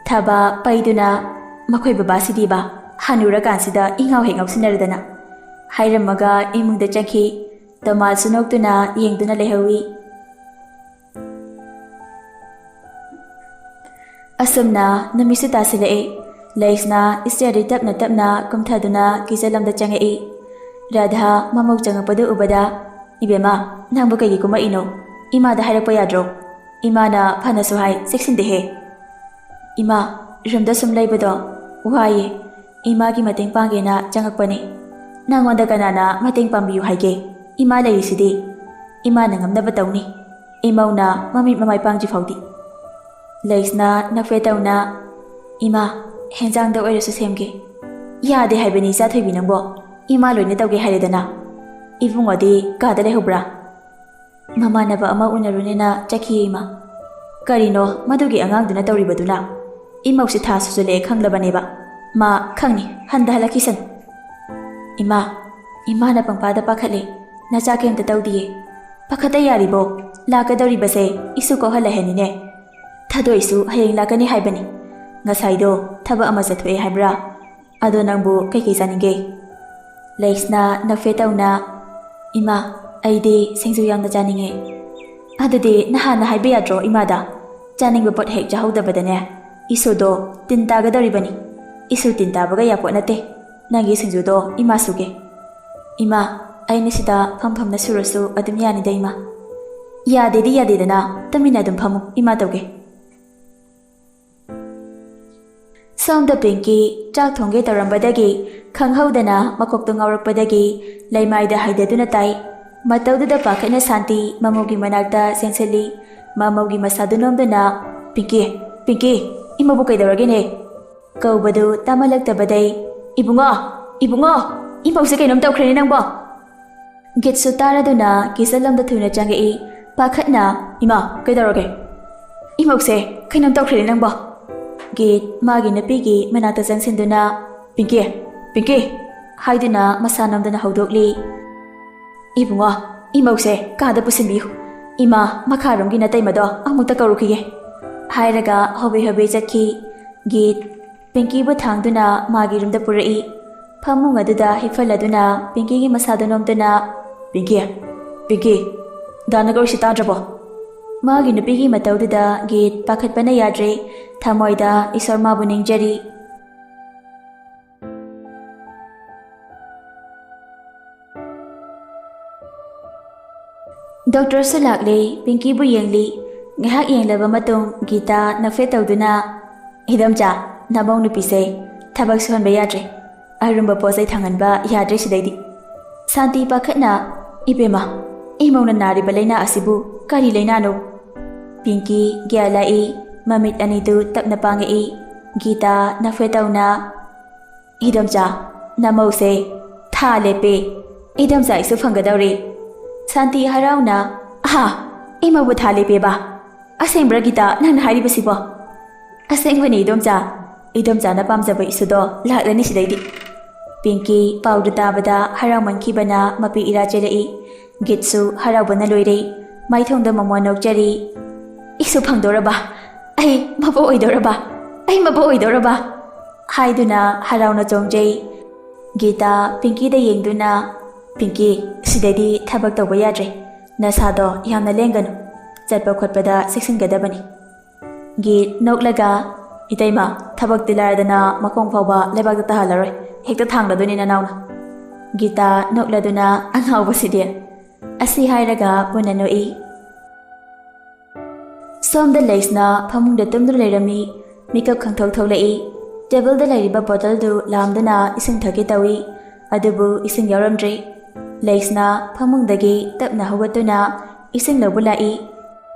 ꯊꯕꯥ ꯄꯩꯗꯨꯅ, "ꯃꯈꯣꯏ ꯕꯕꯥꯁꯤꯗꯤꯕ ꯍꯅꯨꯔꯀꯥꯟꯁꯤꯗ ꯏꯉꯥꯎ ꯍꯦꯛ ꯉꯥꯎꯁꯤꯟꯅꯔꯗꯅ꯫" ꯍꯥꯏꯔꯝꯃꯒ ꯏꯃꯨꯡꯗ ꯆꯪꯈꯤ꯫ ꯇꯣꯃꯥꯜꯁꯨ ꯅꯣꯛꯇꯨꯅ ꯌꯦꯡꯗꯨꯅ ꯂꯩꯍꯧꯏ꯫ ꯑꯁꯨꯝꯅ ꯅꯨꯃꯤꯠꯁꯨ ꯇꯥꯁꯤꯜꯂꯛꯑꯦ꯫ ꯂꯩꯁꯅ ꯏꯁꯇꯤꯌꯔꯗꯤ ꯇꯞꯅ ꯇꯞꯅ ꯀꯨꯝꯊꯗꯨꯅ ꯀꯤꯆꯟꯂꯣꯝꯗ ꯆꯪꯉꯛꯏ꯫ ꯔꯥꯙꯥ ꯃꯃꯧ ꯆꯪꯉꯛꯄꯗꯨ ꯎꯕꯗ, "ꯏꯕꯦꯝꯃ, ꯅꯪꯕꯨ ꯀꯩꯒꯤ ꯀꯨꯝꯃꯛꯏꯅꯣ? ꯏꯃꯥꯗ ꯍꯥꯏꯔꯛꯄ ꯌꯥꯗ꯭ꯔꯣ? ꯏꯃꯥꯅ ꯐꯅꯁꯨ ꯍꯥꯏ, ꯆꯦꯛꯁꯤꯟꯗꯦꯍꯦ꯫" "ꯏꯃꯥ, ꯔꯨꯝꯗ ꯁꯨꯝ ꯂꯩꯕꯗꯣ ꯋꯥꯏꯌꯦ꯫ ꯏꯃꯥꯒꯤ ꯃꯇꯦꯡ ꯄꯥꯡꯒꯦꯅ ꯆꯪꯉꯛꯄꯅꯦ꯫ ꯅꯪꯉꯣꯟꯗ ꯀꯅꯥꯅ ꯃꯇꯦꯡ ꯄꯥꯡꯕꯤꯌꯨ ꯍꯥꯏꯒꯦ? ꯏꯃꯥ ꯂꯩꯔꯤꯁꯤꯗꯤ꯫ ꯏꯃꯥꯅ ꯉꯝꯅꯕ ꯇꯧꯅꯤ꯫ ꯏꯃꯧꯅ ꯃꯃꯤꯠ ꯃꯃꯥꯏ ꯄꯥꯡꯗ꯭ꯔꯤ ꯐꯥꯎꯗꯤ꯫" ꯂꯩꯁꯅ ꯅꯐꯦꯠ ꯇꯧꯅ, "ꯏꯃꯥ, ꯍꯦꯟꯖꯥꯡꯗ ꯑꯣꯏꯔꯁꯨ ꯁꯦꯝꯒꯦ꯫" "ꯌꯥꯗꯦ ꯍꯥꯏꯕꯅꯤ, ꯏꯆꯥ ꯊꯣꯏꯕꯤ, ꯅꯪꯕꯣ꯫ ꯏꯃꯥ ꯂꯣꯏꯅ ꯇꯧꯒꯦ ꯍꯥꯏꯔꯦꯗꯅ꯫ ꯏꯕꯨꯡꯉꯣꯗꯤ ꯀꯥꯗ ꯂꯩꯍꯧꯕ꯭ꯔꯥ?" "ꯃꯃꯥꯟꯅꯕ ꯑꯃ ꯎꯅꯔꯨꯅꯦꯅ ꯆꯠꯈꯤꯌꯦ, ꯏꯃꯥ꯫" "ꯀꯔꯤꯅꯣ, ꯃꯗꯨꯒꯤ ꯑꯉꯥꯡꯗꯨꯅ ꯇꯧꯔꯤꯕꯗꯨꯅ? ꯏꯃꯧꯁꯤ ꯊꯥ ꯁꯨꯖꯜꯂꯛꯑꯦ ꯈꯪꯂꯕꯅꯦꯕ꯫ ꯃꯥ ꯈꯪꯅꯤ, ꯍꯟꯗ ꯍꯜꯂꯛꯈꯤꯁꯅꯨ꯫" "ꯏꯃꯥ, ꯏꯃꯥꯅ ꯄꯪꯄꯥꯗ ꯄꯥꯈꯠꯂꯦ꯫ ꯅꯆꯥ ꯀꯩꯝꯇ ꯇꯧꯗꯤꯌꯦ꯫" "ꯄꯥꯈꯠꯇ ꯌꯥꯔꯤꯕꯣ? ꯂꯥꯛꯀꯗꯧꯔꯤꯕꯁꯦ ꯏꯁꯨ ꯀꯧꯍꯜꯂꯦ ꯍꯥꯏꯅꯤꯅꯦ꯫ ꯊꯥꯗꯣꯏꯁꯨ ꯍꯌꯦꯡ ꯂꯥꯛꯀꯅꯤ ꯍꯥꯏꯕꯅꯤ꯫ ꯉꯁꯥꯏꯗꯣ ꯊꯕꯛ ꯑꯃ ꯆꯠꯊꯣꯛꯑꯦ ꯍꯥꯏꯕ꯭ꯔꯥ? ꯑꯗꯣ ꯅꯪꯕꯨ ꯀꯩꯀꯩ ꯆꯥꯅꯤꯡꯒꯦ?" ꯂꯩꯁꯅ ꯅꯐꯦꯠ ꯇꯧꯅ, "ꯏꯃꯥ, ꯑꯩꯗꯤ ꯁꯤꯡꯖꯨ ꯌꯥꯝꯅ ꯆꯥꯅꯤꯡꯉꯦ꯫" "ꯑꯗꯨꯗꯤ ꯅꯍꯥꯟꯅ ꯍꯥꯏꯕ ꯌꯥꯗ꯭ꯔꯣ ꯏꯃꯥꯗ? ꯆꯥꯅꯤꯡꯕ ꯄꯣꯠ ꯍꯦꯛ ꯆꯥꯍꯧꯗꯕꯗꯅꯦ, ꯏꯁꯨꯗꯣ ꯇꯤꯟ ꯇꯥꯒꯗꯧꯔꯤꯕꯅꯤ꯫ ꯏꯁꯨ ꯇꯤꯟ ꯇꯥꯕꯒ ꯌꯥꯄꯣꯠ ꯅꯠꯇꯦ꯫ ꯅꯪꯒꯤ ꯁꯤꯡꯖꯨꯗꯣ ꯏꯃꯥ ꯁꯨꯒꯦ꯫" "ꯏꯃꯥ, ꯑꯩꯅ ꯁꯤꯗ ꯐꯝ ꯐꯝꯅ ꯁꯨꯔꯁꯨ ꯑꯗꯨꯝ ꯌꯥꯅꯤꯗ, ꯏꯃꯥ꯫" "ꯌꯥꯗꯦꯗꯤ ꯌꯥꯗꯦꯗꯅ, ꯇꯨꯃꯤꯟꯅ ꯑꯗꯨꯝ ꯐꯝꯃꯨ, ꯏꯃꯥ ꯇꯧꯒꯦ꯫" ꯁꯣꯝꯗ ꯄꯤꯡꯀꯤ ꯆꯥꯛ ꯊꯣꯡꯒꯦ ꯇꯧꯔꯝꯕꯗꯒꯤ ꯈꯪꯍꯧꯗꯅ ꯃꯀꯣꯛꯇꯣ ꯉꯥꯎꯔꯛꯄꯗꯒꯤ ꯂꯩꯃꯥꯏꯗ ꯍꯥꯏꯗꯗꯨꯅ ꯇꯥꯏ꯫ ꯃꯇꯧꯗꯨꯗ ꯄꯥꯈꯠꯅ ꯁꯥꯟꯇꯤ ꯃꯃꯧꯒꯤ ꯃꯅꯥꯛꯇ ꯆꯦꯟꯁꯤꯜꯂꯤ꯫ ꯃꯃꯧꯒꯤ ꯃꯁꯥꯗꯨ ꯅꯣꯝꯗꯨꯅ, "ꯄꯤꯡꯀꯤ, ꯄꯤꯡꯀꯤ, ꯏꯃꯧꯕꯨ ꯀꯩꯗꯧꯔꯒꯦꯅꯦ?" ꯀꯧꯕꯗꯨ ꯇꯥꯃꯜꯂꯛꯇꯕꯗꯩ, "ꯏꯕꯨꯡꯉꯣ, ꯏꯕꯨꯡꯉꯣ, ꯏꯃꯧꯁꯦ ꯀꯩꯅꯣꯝ ꯇꯧꯈ꯭ꯔꯦꯅꯦ ꯅꯪꯕꯣ!" ꯒꯤꯠꯁꯨ ꯇꯥꯔꯗꯨꯅ ꯀꯤꯆꯟꯂꯣꯝꯗ ꯊꯨꯅ ꯆꯪꯉꯛꯏ꯫ ꯄꯥꯈꯠꯅ, "ꯏꯃꯥ, ꯀꯩꯗꯧꯔꯒꯦ? ꯏꯃꯧꯁꯦ ꯀꯩꯅꯣꯝ ꯇꯧꯈ꯭ꯔꯦꯅꯦ ꯅꯪꯕꯣ!" ꯒꯤꯠ ꯃꯥꯒꯤ ꯅꯨꯄꯤꯒꯤ ꯃꯅꯥꯛꯇ ꯆꯪꯁꯤꯟꯗꯨꯅ, "ꯄꯤꯡꯀꯤ, ꯄꯤꯡꯀꯤ!" ꯍꯥꯏꯗꯨꯅ ꯃꯁꯥ ꯅꯣꯝꯗꯨꯅ ꯍꯧꯗꯣꯛꯂꯤ꯫ "ꯏꯕꯨꯡꯉꯣ, ꯏꯃꯧꯁꯦ ꯀꯥꯗ ꯄꯨꯁꯤꯟꯕꯤꯌꯨ꯫ ꯏꯃꯥ ꯃꯈꯥꯔꯣꯝꯒꯤ ꯅꯇꯩꯃꯗꯣ ꯑꯃꯨꯛꯇ ꯀꯧꯔꯨꯈꯤꯒꯦ," ꯍꯥꯏꯔꯒ ꯍꯣꯕꯦ ꯍꯣꯕꯦ ꯆꯠꯈꯤ꯫ ꯒꯤꯠ ꯄꯤꯡꯀꯤꯕꯨ ꯊꯥꯡꯗꯨꯅ ꯃꯥꯒꯤ ꯔꯨꯝꯗ ꯄꯨꯔꯛꯏ꯫ ꯐꯃꯨꯡ ꯑꯗꯨꯗ ꯍꯤꯞꯍꯜꯂꯗꯨꯅ ꯄꯤꯡꯀꯤꯒꯤ ꯃꯁꯥꯗ ꯅꯣꯝꯗꯨꯅ, "ꯄꯤꯡꯀꯤ, ꯄꯤꯡꯀꯤ, ꯗꯥꯅ ꯀꯧꯔꯤꯁꯤ ꯇꯥꯗ꯭ꯔꯕꯣ?" ꯃꯥꯒꯤ ꯅꯨꯄꯤꯒꯤ ꯃꯇꯧꯗꯨꯗ ꯒꯤꯠ ꯄꯥꯈꯠꯄꯅ ꯌꯥꯗ꯭ꯔꯦ꯫ ꯊꯃꯣꯏꯗ ꯏꯁꯣꯔ ꯃꯥꯕꯨ ꯅꯤꯡꯖꯔꯤ꯫ ꯗꯣꯛꯇꯔꯁꯨ ꯂꯥꯛꯂꯦ, ꯄꯤꯡꯀꯤꯕꯨ ꯌꯦꯡꯂꯤ꯫ ꯉꯥꯏꯍꯥꯛ ꯌꯦꯡꯂꯕ ꯃꯇꯨꯡ ꯒꯤꯇꯥ ꯅꯐꯦꯠ ꯇꯧꯗꯨꯅ, "ꯏꯗꯣꯝꯆꯥ, ꯅꯃꯧ ꯅꯨꯄꯤꯁꯦ ꯊꯕꯛ ꯁꯨꯍꯟꯕ ꯌꯥꯗ꯭ꯔꯦ꯫ ꯑꯔꯨꯝꯕ ꯄꯣꯠ ꯆꯩ ꯊꯥꯡꯍꯟꯕ ꯌꯥꯗ꯭ꯔꯦ ꯁꯤꯗꯩꯗꯤ꯫ ꯁꯥꯟꯇꯤ ꯄꯥꯈꯠꯅ, ꯏꯕꯦꯝꯃ, ꯏꯃꯧꯅ ꯅꯥꯔꯤꯕ ꯂꯥꯏꯅꯥ ꯑꯁꯤꯕꯨ ꯀꯔꯤ ꯂꯥꯏꯅꯥꯅꯣ?" ꯄꯤꯡꯀꯤ ꯒ꯭ꯌꯥꯟ ꯂꯥꯛꯏ, ꯃꯃꯤꯠ ꯑꯅꯤꯗꯨ ꯇꯞꯅ ꯄꯥꯡꯉꯛꯏ꯫ ꯒꯤꯇꯥ ꯅꯐꯦꯠ ꯇꯧꯅ, "ꯏꯗꯣꯝꯆꯥ, ꯅꯃꯧꯁꯦ ꯊꯥ ꯂꯦꯞꯄꯦ꯫ ꯏꯗꯣꯝꯆꯥ ꯑꯩꯁꯨ ꯐꯪꯒꯗꯧꯔꯦ꯫" ꯁꯥꯟꯇꯤ ꯍꯔꯥꯎꯅ, "ꯑꯍꯥ, ꯏꯃꯧꯕꯨ ꯊꯥ ꯂꯦꯞꯄꯦꯕ? ꯑꯁꯦꯡꯕ꯭ꯔꯥ ꯒꯤꯇꯥ ꯅꯪꯅ ꯍꯥꯏꯔꯤꯕꯁꯤꯕꯣ?" "ꯑꯁꯦꯡꯕꯅꯤ ꯏꯗꯣꯝꯆꯥ꯫ ꯏꯗꯣꯝꯆꯥꯅ ꯄꯥꯝꯖꯕ ꯏꯁꯨꯗꯣ ꯂꯥꯛꯂꯅꯤ ꯁꯤꯗꯩꯗꯤ꯫" ꯄꯤꯡꯀꯤ ꯄꯥꯎꯗꯨ ꯇꯥꯕꯗ ꯍꯔꯥꯎꯃꯟꯈꯤꯕꯅ ꯃꯄꯤ ꯏꯔꯥ ꯆꯦꯜꯂꯛꯏ꯫ ꯒꯤꯠꯁꯨ ꯍꯔꯥꯎꯕꯅ ꯂꯣꯏꯔꯦ꯫ ꯃꯥꯏꯊꯣꯡꯗ ꯃꯃꯣꯟ ꯅꯣꯛꯆꯔꯤ꯫ "ꯏꯁꯨ ꯐꯪꯗꯧꯔꯕ? ꯑꯩ ꯃꯄꯣ ꯑꯣꯏꯗꯧꯔꯕ? ꯑꯩ ꯃꯄꯣ ꯑꯣꯏꯗꯧꯔꯕ?" ꯍꯥꯏꯗꯨꯅ ꯍꯔꯥꯎꯅ ꯆꯣꯡꯖꯩ꯫ ꯒꯤꯇꯥ ꯄꯤꯡꯀꯤꯗ ꯌꯦꯡꯗꯨꯅ, "ꯄꯤꯡꯀꯤ, ꯁꯤꯗꯩꯗꯤ ꯊꯕꯛ ꯇꯧꯕ ꯌꯥꯗ꯭ꯔꯦ꯫ ꯅꯁꯥꯗꯣ ꯌꯥꯝꯅ ꯂꯦꯡꯒꯅꯨ꯫ ꯆꯠꯄ ꯈꯣꯠꯄꯗ ꯆꯦꯛꯁꯤꯟꯒꯗꯕꯅꯤ꯫" ꯒꯤꯠ ꯅꯣꯛꯂꯒ, "ꯏꯇꯩꯃ, ꯊꯕꯛꯇꯤ ꯂꯥꯏꯔꯗꯅ ꯃꯈꯣꯡ ꯐꯥꯎꯕ ꯂꯩꯕꯥꯛꯇ ꯇꯥꯍꯜꯂꯔꯣꯏ꯫ ꯍꯦꯛꯇ ꯊꯥꯡꯂꯗꯣꯏꯅꯤ ꯅꯅꯥꯎꯅ꯫" ꯒꯤꯇꯥ ꯅꯣꯛꯂꯗꯨꯅ, "ꯑꯉꯥꯎꯕꯁꯤꯗꯤ!" ꯑꯁꯤ ꯍꯥꯏꯔꯒ ꯄꯨꯟꯅ ꯅꯣꯛꯏ꯫ ꯁꯣꯝꯗ ꯂꯩꯁꯅ ꯐꯃꯨꯡꯗ ꯇꯨꯝꯗꯨꯅ ꯂꯩꯔꯝꯃꯤ꯫ ꯃꯤꯀꯞ ꯈꯪꯊꯣꯛ ꯊꯣꯛꯂꯛꯏ꯫ ꯇꯦꯕꯜꯗ ꯂꯩꯔꯤꯕ ꯕꯣꯇꯜꯗꯨ ꯂꯥꯝꯗꯨꯅ ꯏꯁꯤꯡ ꯊꯛꯀꯦ ꯇꯧꯏ, ꯑꯗꯨꯕꯨ ꯏꯁꯤꯡ ꯌꯥꯎꯔꯝꯗ꯭ꯔꯦ꯫ ꯂꯩꯁꯅꯥ ꯐꯃꯨꯡꯗꯒꯤ ꯇꯞꯅ ꯍꯧꯒꯠꯇꯨꯅ ꯏꯁꯤꯡ ꯂꯧꯕ ꯂꯥꯛꯏ꯫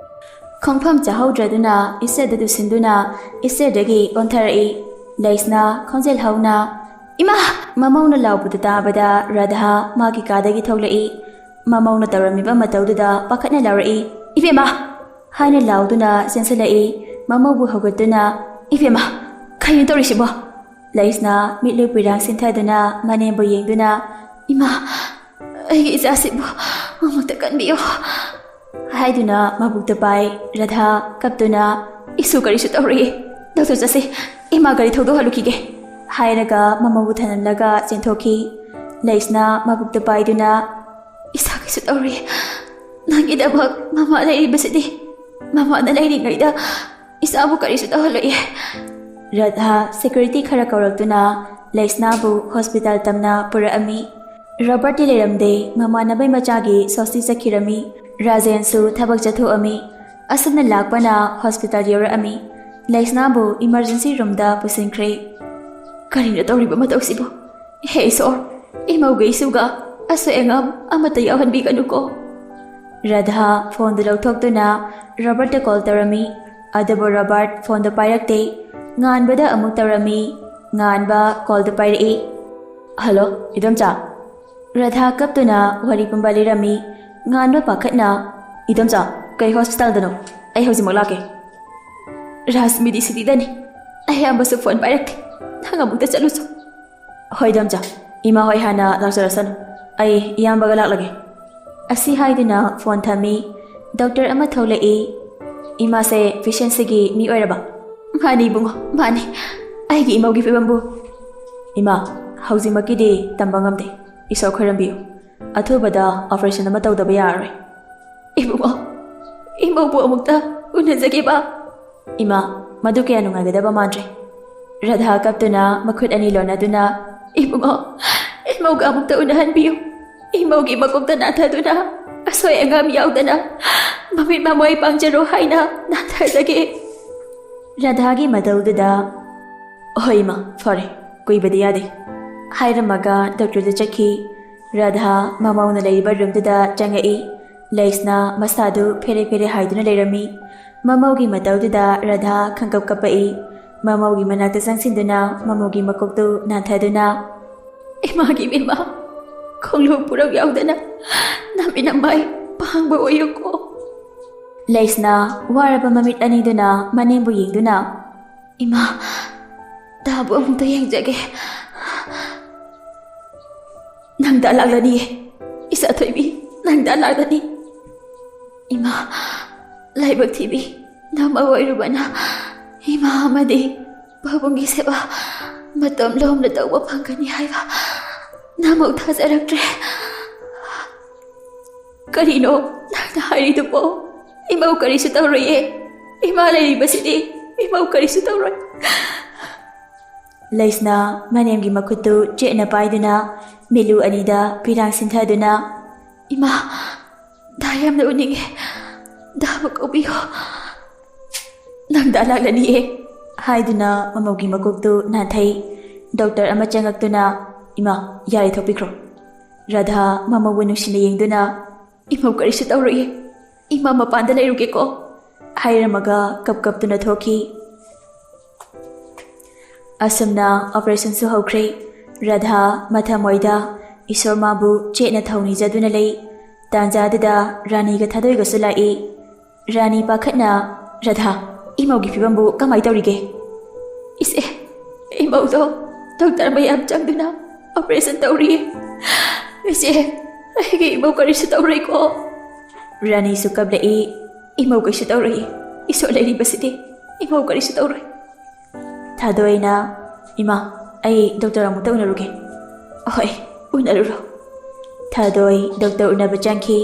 ꯈꯣꯡꯐꯝ ꯆꯥꯍꯧꯗ꯭ꯔꯗꯨꯅ ꯏꯁꯇ꯭ꯌꯔꯗ ꯇꯨꯁꯤꯟꯗꯨꯅ ꯏꯁꯇ꯭ꯌꯔꯗꯒꯤ ꯑꯣꯟꯊꯔꯛꯏ꯫ ꯂꯩꯁꯅꯥ ꯈꯣꯟꯖꯦꯜ ꯍꯧꯅ, "ꯏꯃꯥ!" ꯃꯃꯧꯅ ꯂꯥꯎꯕꯗꯨ ꯇꯥꯕꯗ ꯔꯥꯙꯥ ꯃꯥꯒꯤ ꯀꯥꯗꯒꯤ ꯊꯣꯛꯂꯛꯏ꯫ ꯃꯃꯧꯅ ꯇꯧꯔꯝꯃꯤꯕ ꯃꯇꯧꯗꯨꯗ ꯄꯥꯈꯠꯅ ꯂꯥꯎꯔꯛꯏ, "ꯏꯕꯦꯝꯃ!" ꯍꯥꯏꯅ ꯂꯥꯎꯗꯨꯅ ꯆꯦꯟꯁꯤꯜꯂꯛꯏ꯫ ꯃꯃꯧꯕꯨ ꯍꯧꯒꯠꯇꯨꯅ, "ꯏꯕꯦꯝꯃ, ꯀꯩꯅꯣ ꯇꯧꯔꯤꯁꯤꯕꯣ?" ꯂꯩꯁꯅꯥ ꯃꯤꯠꯂꯨ ꯄꯤꯔꯥꯡ ꯁꯤꯟꯊꯗꯨꯅ ꯃꯅꯦꯝꯕꯨ ꯌꯦꯡꯗꯨꯅ, "ꯏꯃꯥ, ꯑꯩꯒꯤ ꯏꯆꯥꯁꯤꯕꯨ ꯑꯃꯨꯛꯇ ꯀꯟꯕꯤꯌꯨ" ꯍꯥꯏꯗꯨꯅ ꯃꯕꯨꯛꯇ ꯄꯥꯏ꯫ ꯔꯥꯙꯥ ꯀꯞꯇꯨꯅ, "ꯏꯁꯨ ꯀꯔꯤꯁꯨ ꯇꯧꯔꯣꯏꯌꯦ, ꯗꯣꯛꯇꯔ ꯆꯠꯁꯤ, ꯏꯃꯥ ꯒꯥꯔꯤ ꯊꯧꯗꯣꯛꯍꯜꯂꯨꯈꯤꯒꯦ" ꯍꯥꯏꯔꯒ ꯃꯃꯧꯕꯨ ꯊꯅꯝꯂꯒ ꯆꯦꯟꯊꯣꯛꯈꯤ꯫ ꯂꯩꯁꯅꯥ ꯃꯕꯨꯛꯇ ꯄꯥꯏꯗꯨꯅ, "ꯏꯁꯥ ꯀꯩꯁꯨ ꯇꯧꯔꯣꯏꯌꯦ, ꯅꯪꯒꯤꯗꯃꯛ ꯃꯃꯥ ꯂꯩꯔꯤꯕꯁꯤꯗꯤ, ꯃꯃꯥꯅ ꯂꯩꯔꯤꯉꯩꯗ ꯏꯆꯥꯕꯨ ꯀꯔꯤꯁꯨ ꯇꯧꯍꯜꯂꯣꯏꯌꯦ"꯫ ꯔꯥꯙꯥ ꯁꯦꯀ꯭ꯌꯨꯔꯤꯇꯤ ꯈꯔ ꯀꯧꯔꯛꯇꯨꯅ ꯂꯩꯁꯅꯥꯕꯨ ꯍꯣꯁꯄꯤꯇꯥꯜ ꯇꯝꯅ ꯄꯨꯔꯛꯑꯝꯃꯤ꯫ ꯔꯣꯕꯔꯠꯇꯤ ꯂꯩꯔꯝꯗꯦ, ꯃꯃꯥꯟꯅꯕꯩ ꯃꯆꯥꯒꯤ ꯁꯣꯁꯇꯤ ꯆꯠꯈꯤꯔꯝꯃꯤ꯫ ꯔꯥꯖꯦꯟꯁꯨ ꯊꯕꯛ ꯆꯠꯊꯣꯛꯑꯝꯃꯤ꯫ ꯑꯁꯨꯝꯅ ꯂꯥꯛꯄꯅ ꯍꯣꯁꯄꯤꯇꯥꯜ ꯌꯧꯔꯛꯑꯝꯃꯤ꯫ ꯂꯩꯁꯅꯥꯕꯨ ꯏꯃꯔꯖꯦꯟꯁꯤ ꯔꯨꯝꯗ ꯄꯨꯁꯤꯟꯈ꯭ꯔꯦ꯫ ꯀꯔꯤꯅꯣ ꯇꯧꯔꯤꯕ ꯃꯇꯧꯁꯤꯕꯨ? ꯍꯦ ꯏꯁꯣꯔ, ꯏꯃꯧꯒ ꯏꯁꯨꯒ ꯑꯁꯣꯏ ꯑꯉꯥꯝ ꯑꯃꯠꯇ ꯌꯥꯎꯍꯟꯕꯤꯒꯅꯨꯀꯣ꯫ ꯔꯥꯙꯥ ꯐꯣꯟꯗꯨ ꯂꯧꯊꯣꯛꯇꯨꯅ ꯔꯣꯕꯔꯠꯇ ꯀꯣꯜ ꯇꯧꯔꯝꯃꯤ, ꯑꯗꯨꯕꯨ ꯔꯣꯕꯔꯠ ꯐꯣꯟꯗꯨ ꯄꯥꯏꯔꯛꯇꯦ꯫ ꯉꯥꯟꯕꯗ ꯑꯃꯨꯛ ꯇꯧꯔꯝꯃꯤ, ꯉꯥꯟꯕ ꯀꯣꯜꯗꯨ ꯄꯥꯏꯔꯛꯏ꯫ "ꯍꯜꯂꯣ, ꯏꯗꯣꯝꯆꯥ?" ꯔꯥꯙꯥ ꯀꯞꯇꯨꯅ ꯋꯥꯔꯤ ꯄꯨꯝꯕ ꯂꯤꯔꯝꯃꯤ꯫ ꯉꯥꯟꯕ ꯄꯥꯈꯠꯅ, "ꯏꯗꯣꯝꯆꯥ, ꯀꯩ ꯍꯣꯁꯄꯤꯇꯥꯜꯗꯅꯣ? ꯑꯩ ꯍꯧꯖꯤꯛꯃꯛ ꯂꯥꯛꯀꯦ꯫ ꯔꯥꯖ ꯃꯤꯗꯤ ꯁꯤꯇꯤꯗꯅꯤ꯫ ꯑꯌꯥꯝꯕꯁꯨ ꯐꯣꯟ ꯄꯥꯏꯔꯛꯇꯦ꯫ ꯅꯪ ꯑꯃꯨꯛꯇ ꯆꯠꯂꯨꯆꯣ꯫" "ꯍꯣꯏ ꯏꯗꯣꯝꯆꯥ, ꯏꯃꯥ ꯍꯣꯏ ꯍꯥꯟꯅ ꯂꯥꯛꯆꯔꯁꯅꯨ꯫ ꯑꯩ ꯏꯌꯥꯝꯕꯒ ꯂꯥꯛꯂꯒꯦ꯫" ꯑꯁꯤ ꯍꯥꯏꯗꯨꯅ ꯐꯣꯟ ꯊꯝꯃꯤ꯫ ꯗꯣꯛꯇꯔ ꯑꯃ ꯊꯣꯛꯂꯛꯏ꯫ "ꯏꯃꯥꯁꯦ ꯄꯦꯁꯦꯟꯁꯤꯒꯤ ꯃꯤ ꯑꯣꯏꯔꯕ?" "ꯃꯥꯅꯤ ꯏꯕꯨꯡꯉꯣ, ꯃꯥꯅꯤ꯫ ꯑꯩꯒꯤ ꯏꯃꯧꯒꯤ ꯐꯤꯕꯝꯕꯨ?" "ꯏꯃꯥ, ꯍꯧꯖꯤꯛꯃꯛꯀꯤꯗꯤ ꯇꯝꯕ ꯉꯝꯗꯦ꯫ ꯏꯁꯣꯔ ꯈꯣꯏꯔꯝꯕꯤꯌꯨ꯫ ꯑꯊꯨꯕꯗ ꯑꯣꯄꯔꯦꯁꯟ ꯑꯃ ꯇꯧꯗꯕ ꯌꯥꯔꯔꯣꯏ꯫" "ꯏꯕꯨꯡꯉꯣ, ꯏꯃꯧꯕꯨ ꯑꯃꯨꯛꯇ ꯎꯅꯖꯒꯦꯕ꯫" "ꯏꯃꯥ, ꯃꯗꯨ ꯀꯌꯥ ꯅꯨꯡꯉꯥꯏꯒꯗꯕ ꯃꯥꯟꯗ꯭ꯔꯦ꯫" ꯔꯥꯙꯥ ꯀꯞꯇꯨꯅ ꯃꯈꯨꯠ ꯑꯅꯤ ꯂꯣꯟꯅꯗꯨꯅ, "ꯏꯕꯨꯡꯉꯣ, ꯏꯃꯧꯒ ꯑꯃꯨꯛꯇ ꯎꯅꯍꯟꯕꯤꯌꯨ꯫ ꯏꯃꯧꯒꯤ ꯃꯀꯣꯛꯇ ꯅꯥꯟꯊꯗꯨꯅ ꯑꯁꯣꯏ ꯑꯉꯥꯝ ꯌꯥꯎꯗꯅ ꯃꯃꯤꯠ ꯃꯃꯣꯏ ꯄꯥꯡꯖꯔꯣ ꯍꯥꯏꯅ ꯅꯥꯟꯊꯖꯒꯦ꯫" ꯔꯥꯙꯥꯒꯤ ꯃꯇꯧꯗꯨꯗ "ꯍꯣꯏ ꯏꯃꯥ, ꯐꯔꯦ, ꯀꯨꯏꯕꯗꯤ ꯌꯥꯗꯦ," ꯍꯥꯏꯔꯝꯃꯒ ꯗꯣꯛꯇꯔꯗ ꯆꯠꯈꯤ꯫ ꯔꯥꯙꯥ ꯃꯃꯧꯅ ꯂꯩꯔꯤꯕ ꯔꯨꯝꯗꯨꯗ ꯆꯪꯉꯛꯏ꯫ ꯂꯩꯁꯅꯥ ꯃꯁꯥꯗꯨ ꯐꯦꯔꯦ ꯐꯦꯔꯦ ꯍꯥꯏꯗꯨꯅ ꯂꯩꯔꯝꯃꯤ꯫ ꯃꯃꯧꯒꯤ ꯃꯇꯧꯗꯨꯗ ꯔꯥꯙꯥ ꯈꯪꯀꯞ ꯀꯞꯄꯛꯏ꯫ ꯃꯃꯧꯒꯤ ꯃꯅꯥꯛꯇ ꯆꯪꯁꯤꯟꯗꯨꯅ ꯃꯃꯧꯒꯤ ꯃꯀꯣꯛꯇꯨ ꯅꯥꯟꯊꯗꯨꯅ, "ꯏꯃꯥꯒꯤ ꯏꯕꯦꯝꯃ, ꯈꯣꯡꯂꯨ ꯄꯨꯔꯛ ꯌꯥꯎꯗꯅ ꯅꯃꯤꯠ ꯅꯃꯥꯏ ꯄꯥꯡꯕ ꯑꯣꯏꯌꯨꯀꯣ꯫" ꯂꯩꯁꯅꯥ ꯋꯥꯔꯕ ꯃꯃꯤꯠ ꯑꯅꯤꯗꯨꯅ ꯃꯅꯦꯝꯕꯨ ꯌꯦꯡꯗꯨꯅ, "ꯏꯃꯥ, ꯇꯥꯕꯨ ꯑꯃꯨꯛꯇ ꯌꯦꯡꯖꯒꯦ꯫ ꯅꯪꯗ ꯂꯥꯛꯂꯅꯤꯌꯦ, ꯏꯆꯥ ꯊꯣꯏꯕꯤ, ꯅꯪꯗ ꯂꯥꯛꯂꯅꯤ꯫ ꯏꯃꯥ, ꯂꯥꯏꯕꯛ ꯊꯤꯕꯤ, ꯅꯃꯧ ꯑꯣꯏꯔꯨꯕꯅ ꯏꯃꯥ ꯑꯃꯗꯤ ꯄꯥꯕꯨꯡꯒꯤ ꯁꯦꯕꯥ ꯃꯇꯝ ꯂꯣꯝꯅ ꯇꯧꯕ ꯐꯪꯒꯅꯤ ꯍꯥꯏꯕ ꯅꯃꯧ ꯊꯥꯖꯔꯛꯇ꯭ꯔꯦ꯫" "ꯀꯔꯤꯅꯣ ꯅꯪꯅ ꯍꯥꯏꯔꯤꯗꯨꯕꯣ? ꯏꯃꯧ ꯀꯔꯤꯁꯨ ꯇꯧꯔꯣꯏꯌꯦ꯫ ꯏꯃꯥ ꯂꯩꯔꯤꯕꯁꯤꯗꯤ ꯏꯃꯧ ꯀꯔꯤꯁꯨ ꯇꯧꯔꯣꯏ꯫" ꯂꯩꯁꯅꯥ ꯃꯅꯦꯝꯒꯤ ꯃꯈꯨꯠꯇꯨ ꯆꯦꯠꯅ ꯄꯥꯏꯗꯨꯅ ꯃꯤꯠꯂꯨ ꯑꯅꯤꯗ ꯄꯤꯔꯥꯡ ꯁꯤꯟꯊꯗꯨꯅ, "ꯏꯃꯥ, ꯗꯥ ꯌꯥꯝꯅ ꯎꯅꯤꯡꯉꯦ꯫ ꯗꯥꯕꯨ ꯀꯧꯕꯤꯌꯣ꯫" "ꯅꯪꯗ ꯂꯥꯛꯂꯅꯤꯌꯦ," ꯍꯥꯏꯗꯨꯅ ꯃꯃꯧꯒꯤ ꯃꯀꯣꯛꯇꯨ ꯅꯥꯟꯊꯩ꯫ ꯗꯣꯛꯇꯔ ꯑꯃ ꯆꯪꯉꯛꯇꯨꯅ, "ꯏꯃꯥ, ꯌꯥꯔꯦ, ꯊꯣꯛꯄꯤꯈ꯭ꯔꯣ꯫ ꯔꯥꯙꯥ ꯃꯃꯧꯕꯨ ꯅꯨꯡꯁꯤꯅ ꯌꯦꯡꯗꯨꯅ, "ꯏꯃꯧ ꯀꯔꯤꯁꯨ ꯇꯧꯔꯣꯏꯌꯦ꯫ ꯏꯃꯥ ꯃꯄꯥꯟꯗ ꯂꯩꯔꯨꯒꯦꯀꯣ," ꯍꯥꯏꯔꯝꯃꯒ ꯀꯞ ꯀꯞꯇꯨꯅ ꯊꯣꯛꯈꯤ꯫ ꯑꯁꯨꯝꯅ ꯑꯣꯄꯔꯦꯁꯟꯁꯨ ꯍꯧꯈ꯭ꯔꯦ꯫ ꯔꯥꯙꯥ ꯃꯊꯃꯣꯏꯗ ꯏꯁꯣꯔ ꯃꯥꯕꯨ ꯆꯦꯠꯅ ꯊꯧꯅꯤꯖꯗꯨꯅ ꯂꯩ꯫ ꯇꯥꯟꯖꯥꯗꯨꯗ ꯔꯥꯅꯤꯒ ꯊꯥꯗꯣꯏꯒꯁꯨ ꯂꯥꯛꯏ꯫ ꯔꯥꯅꯤ ꯄꯥꯈꯠꯅ, "ꯔꯥꯙꯥ, ꯏꯃꯧꯒꯤ ꯐꯤꯕꯝꯕꯨ ꯀꯃꯥꯏ ꯇꯧꯔꯤꯒꯦ?" "ꯏꯆꯦ, ꯏꯃꯧꯗꯣ ꯗꯣꯛꯇꯔ ꯃꯌꯥꯝ ꯆꯪꯗꯨꯅ ꯑꯣꯄꯔꯦꯁꯟ ꯇꯧꯔꯤꯌꯦ꯫ ꯏꯆꯦ, ꯑꯩꯒꯤ ꯏꯃꯧ ꯀꯔꯤꯁꯨ ꯇꯧꯔꯣꯏꯀꯣ?" ꯔꯥꯅꯤꯁꯨ ꯀꯞꯂꯛꯏ꯫ "ꯏꯃꯧ ꯀꯩꯁꯨ ꯇꯧꯔꯣꯏꯌꯦ꯫ ꯏꯁꯣꯔ ꯂꯩꯔꯤꯕꯁꯤꯗꯤ ꯏꯃꯧ ꯀꯔꯤꯁꯨ ꯇꯧꯔꯣꯏ꯫" ꯊꯥꯗꯣꯏꯅ, "ꯏꯃꯥ, ꯑꯩ ꯗꯣꯛꯇꯔ ꯑꯃꯨꯛꯇ ꯎꯅꯔꯨꯒꯦ꯫" "ꯍꯣꯏ, ꯎꯅꯔꯨꯔꯣ꯫" ꯊꯥꯗꯣꯏ ꯗꯣꯛꯇꯔ ꯎꯅꯕ ꯆꯪꯈꯤ꯫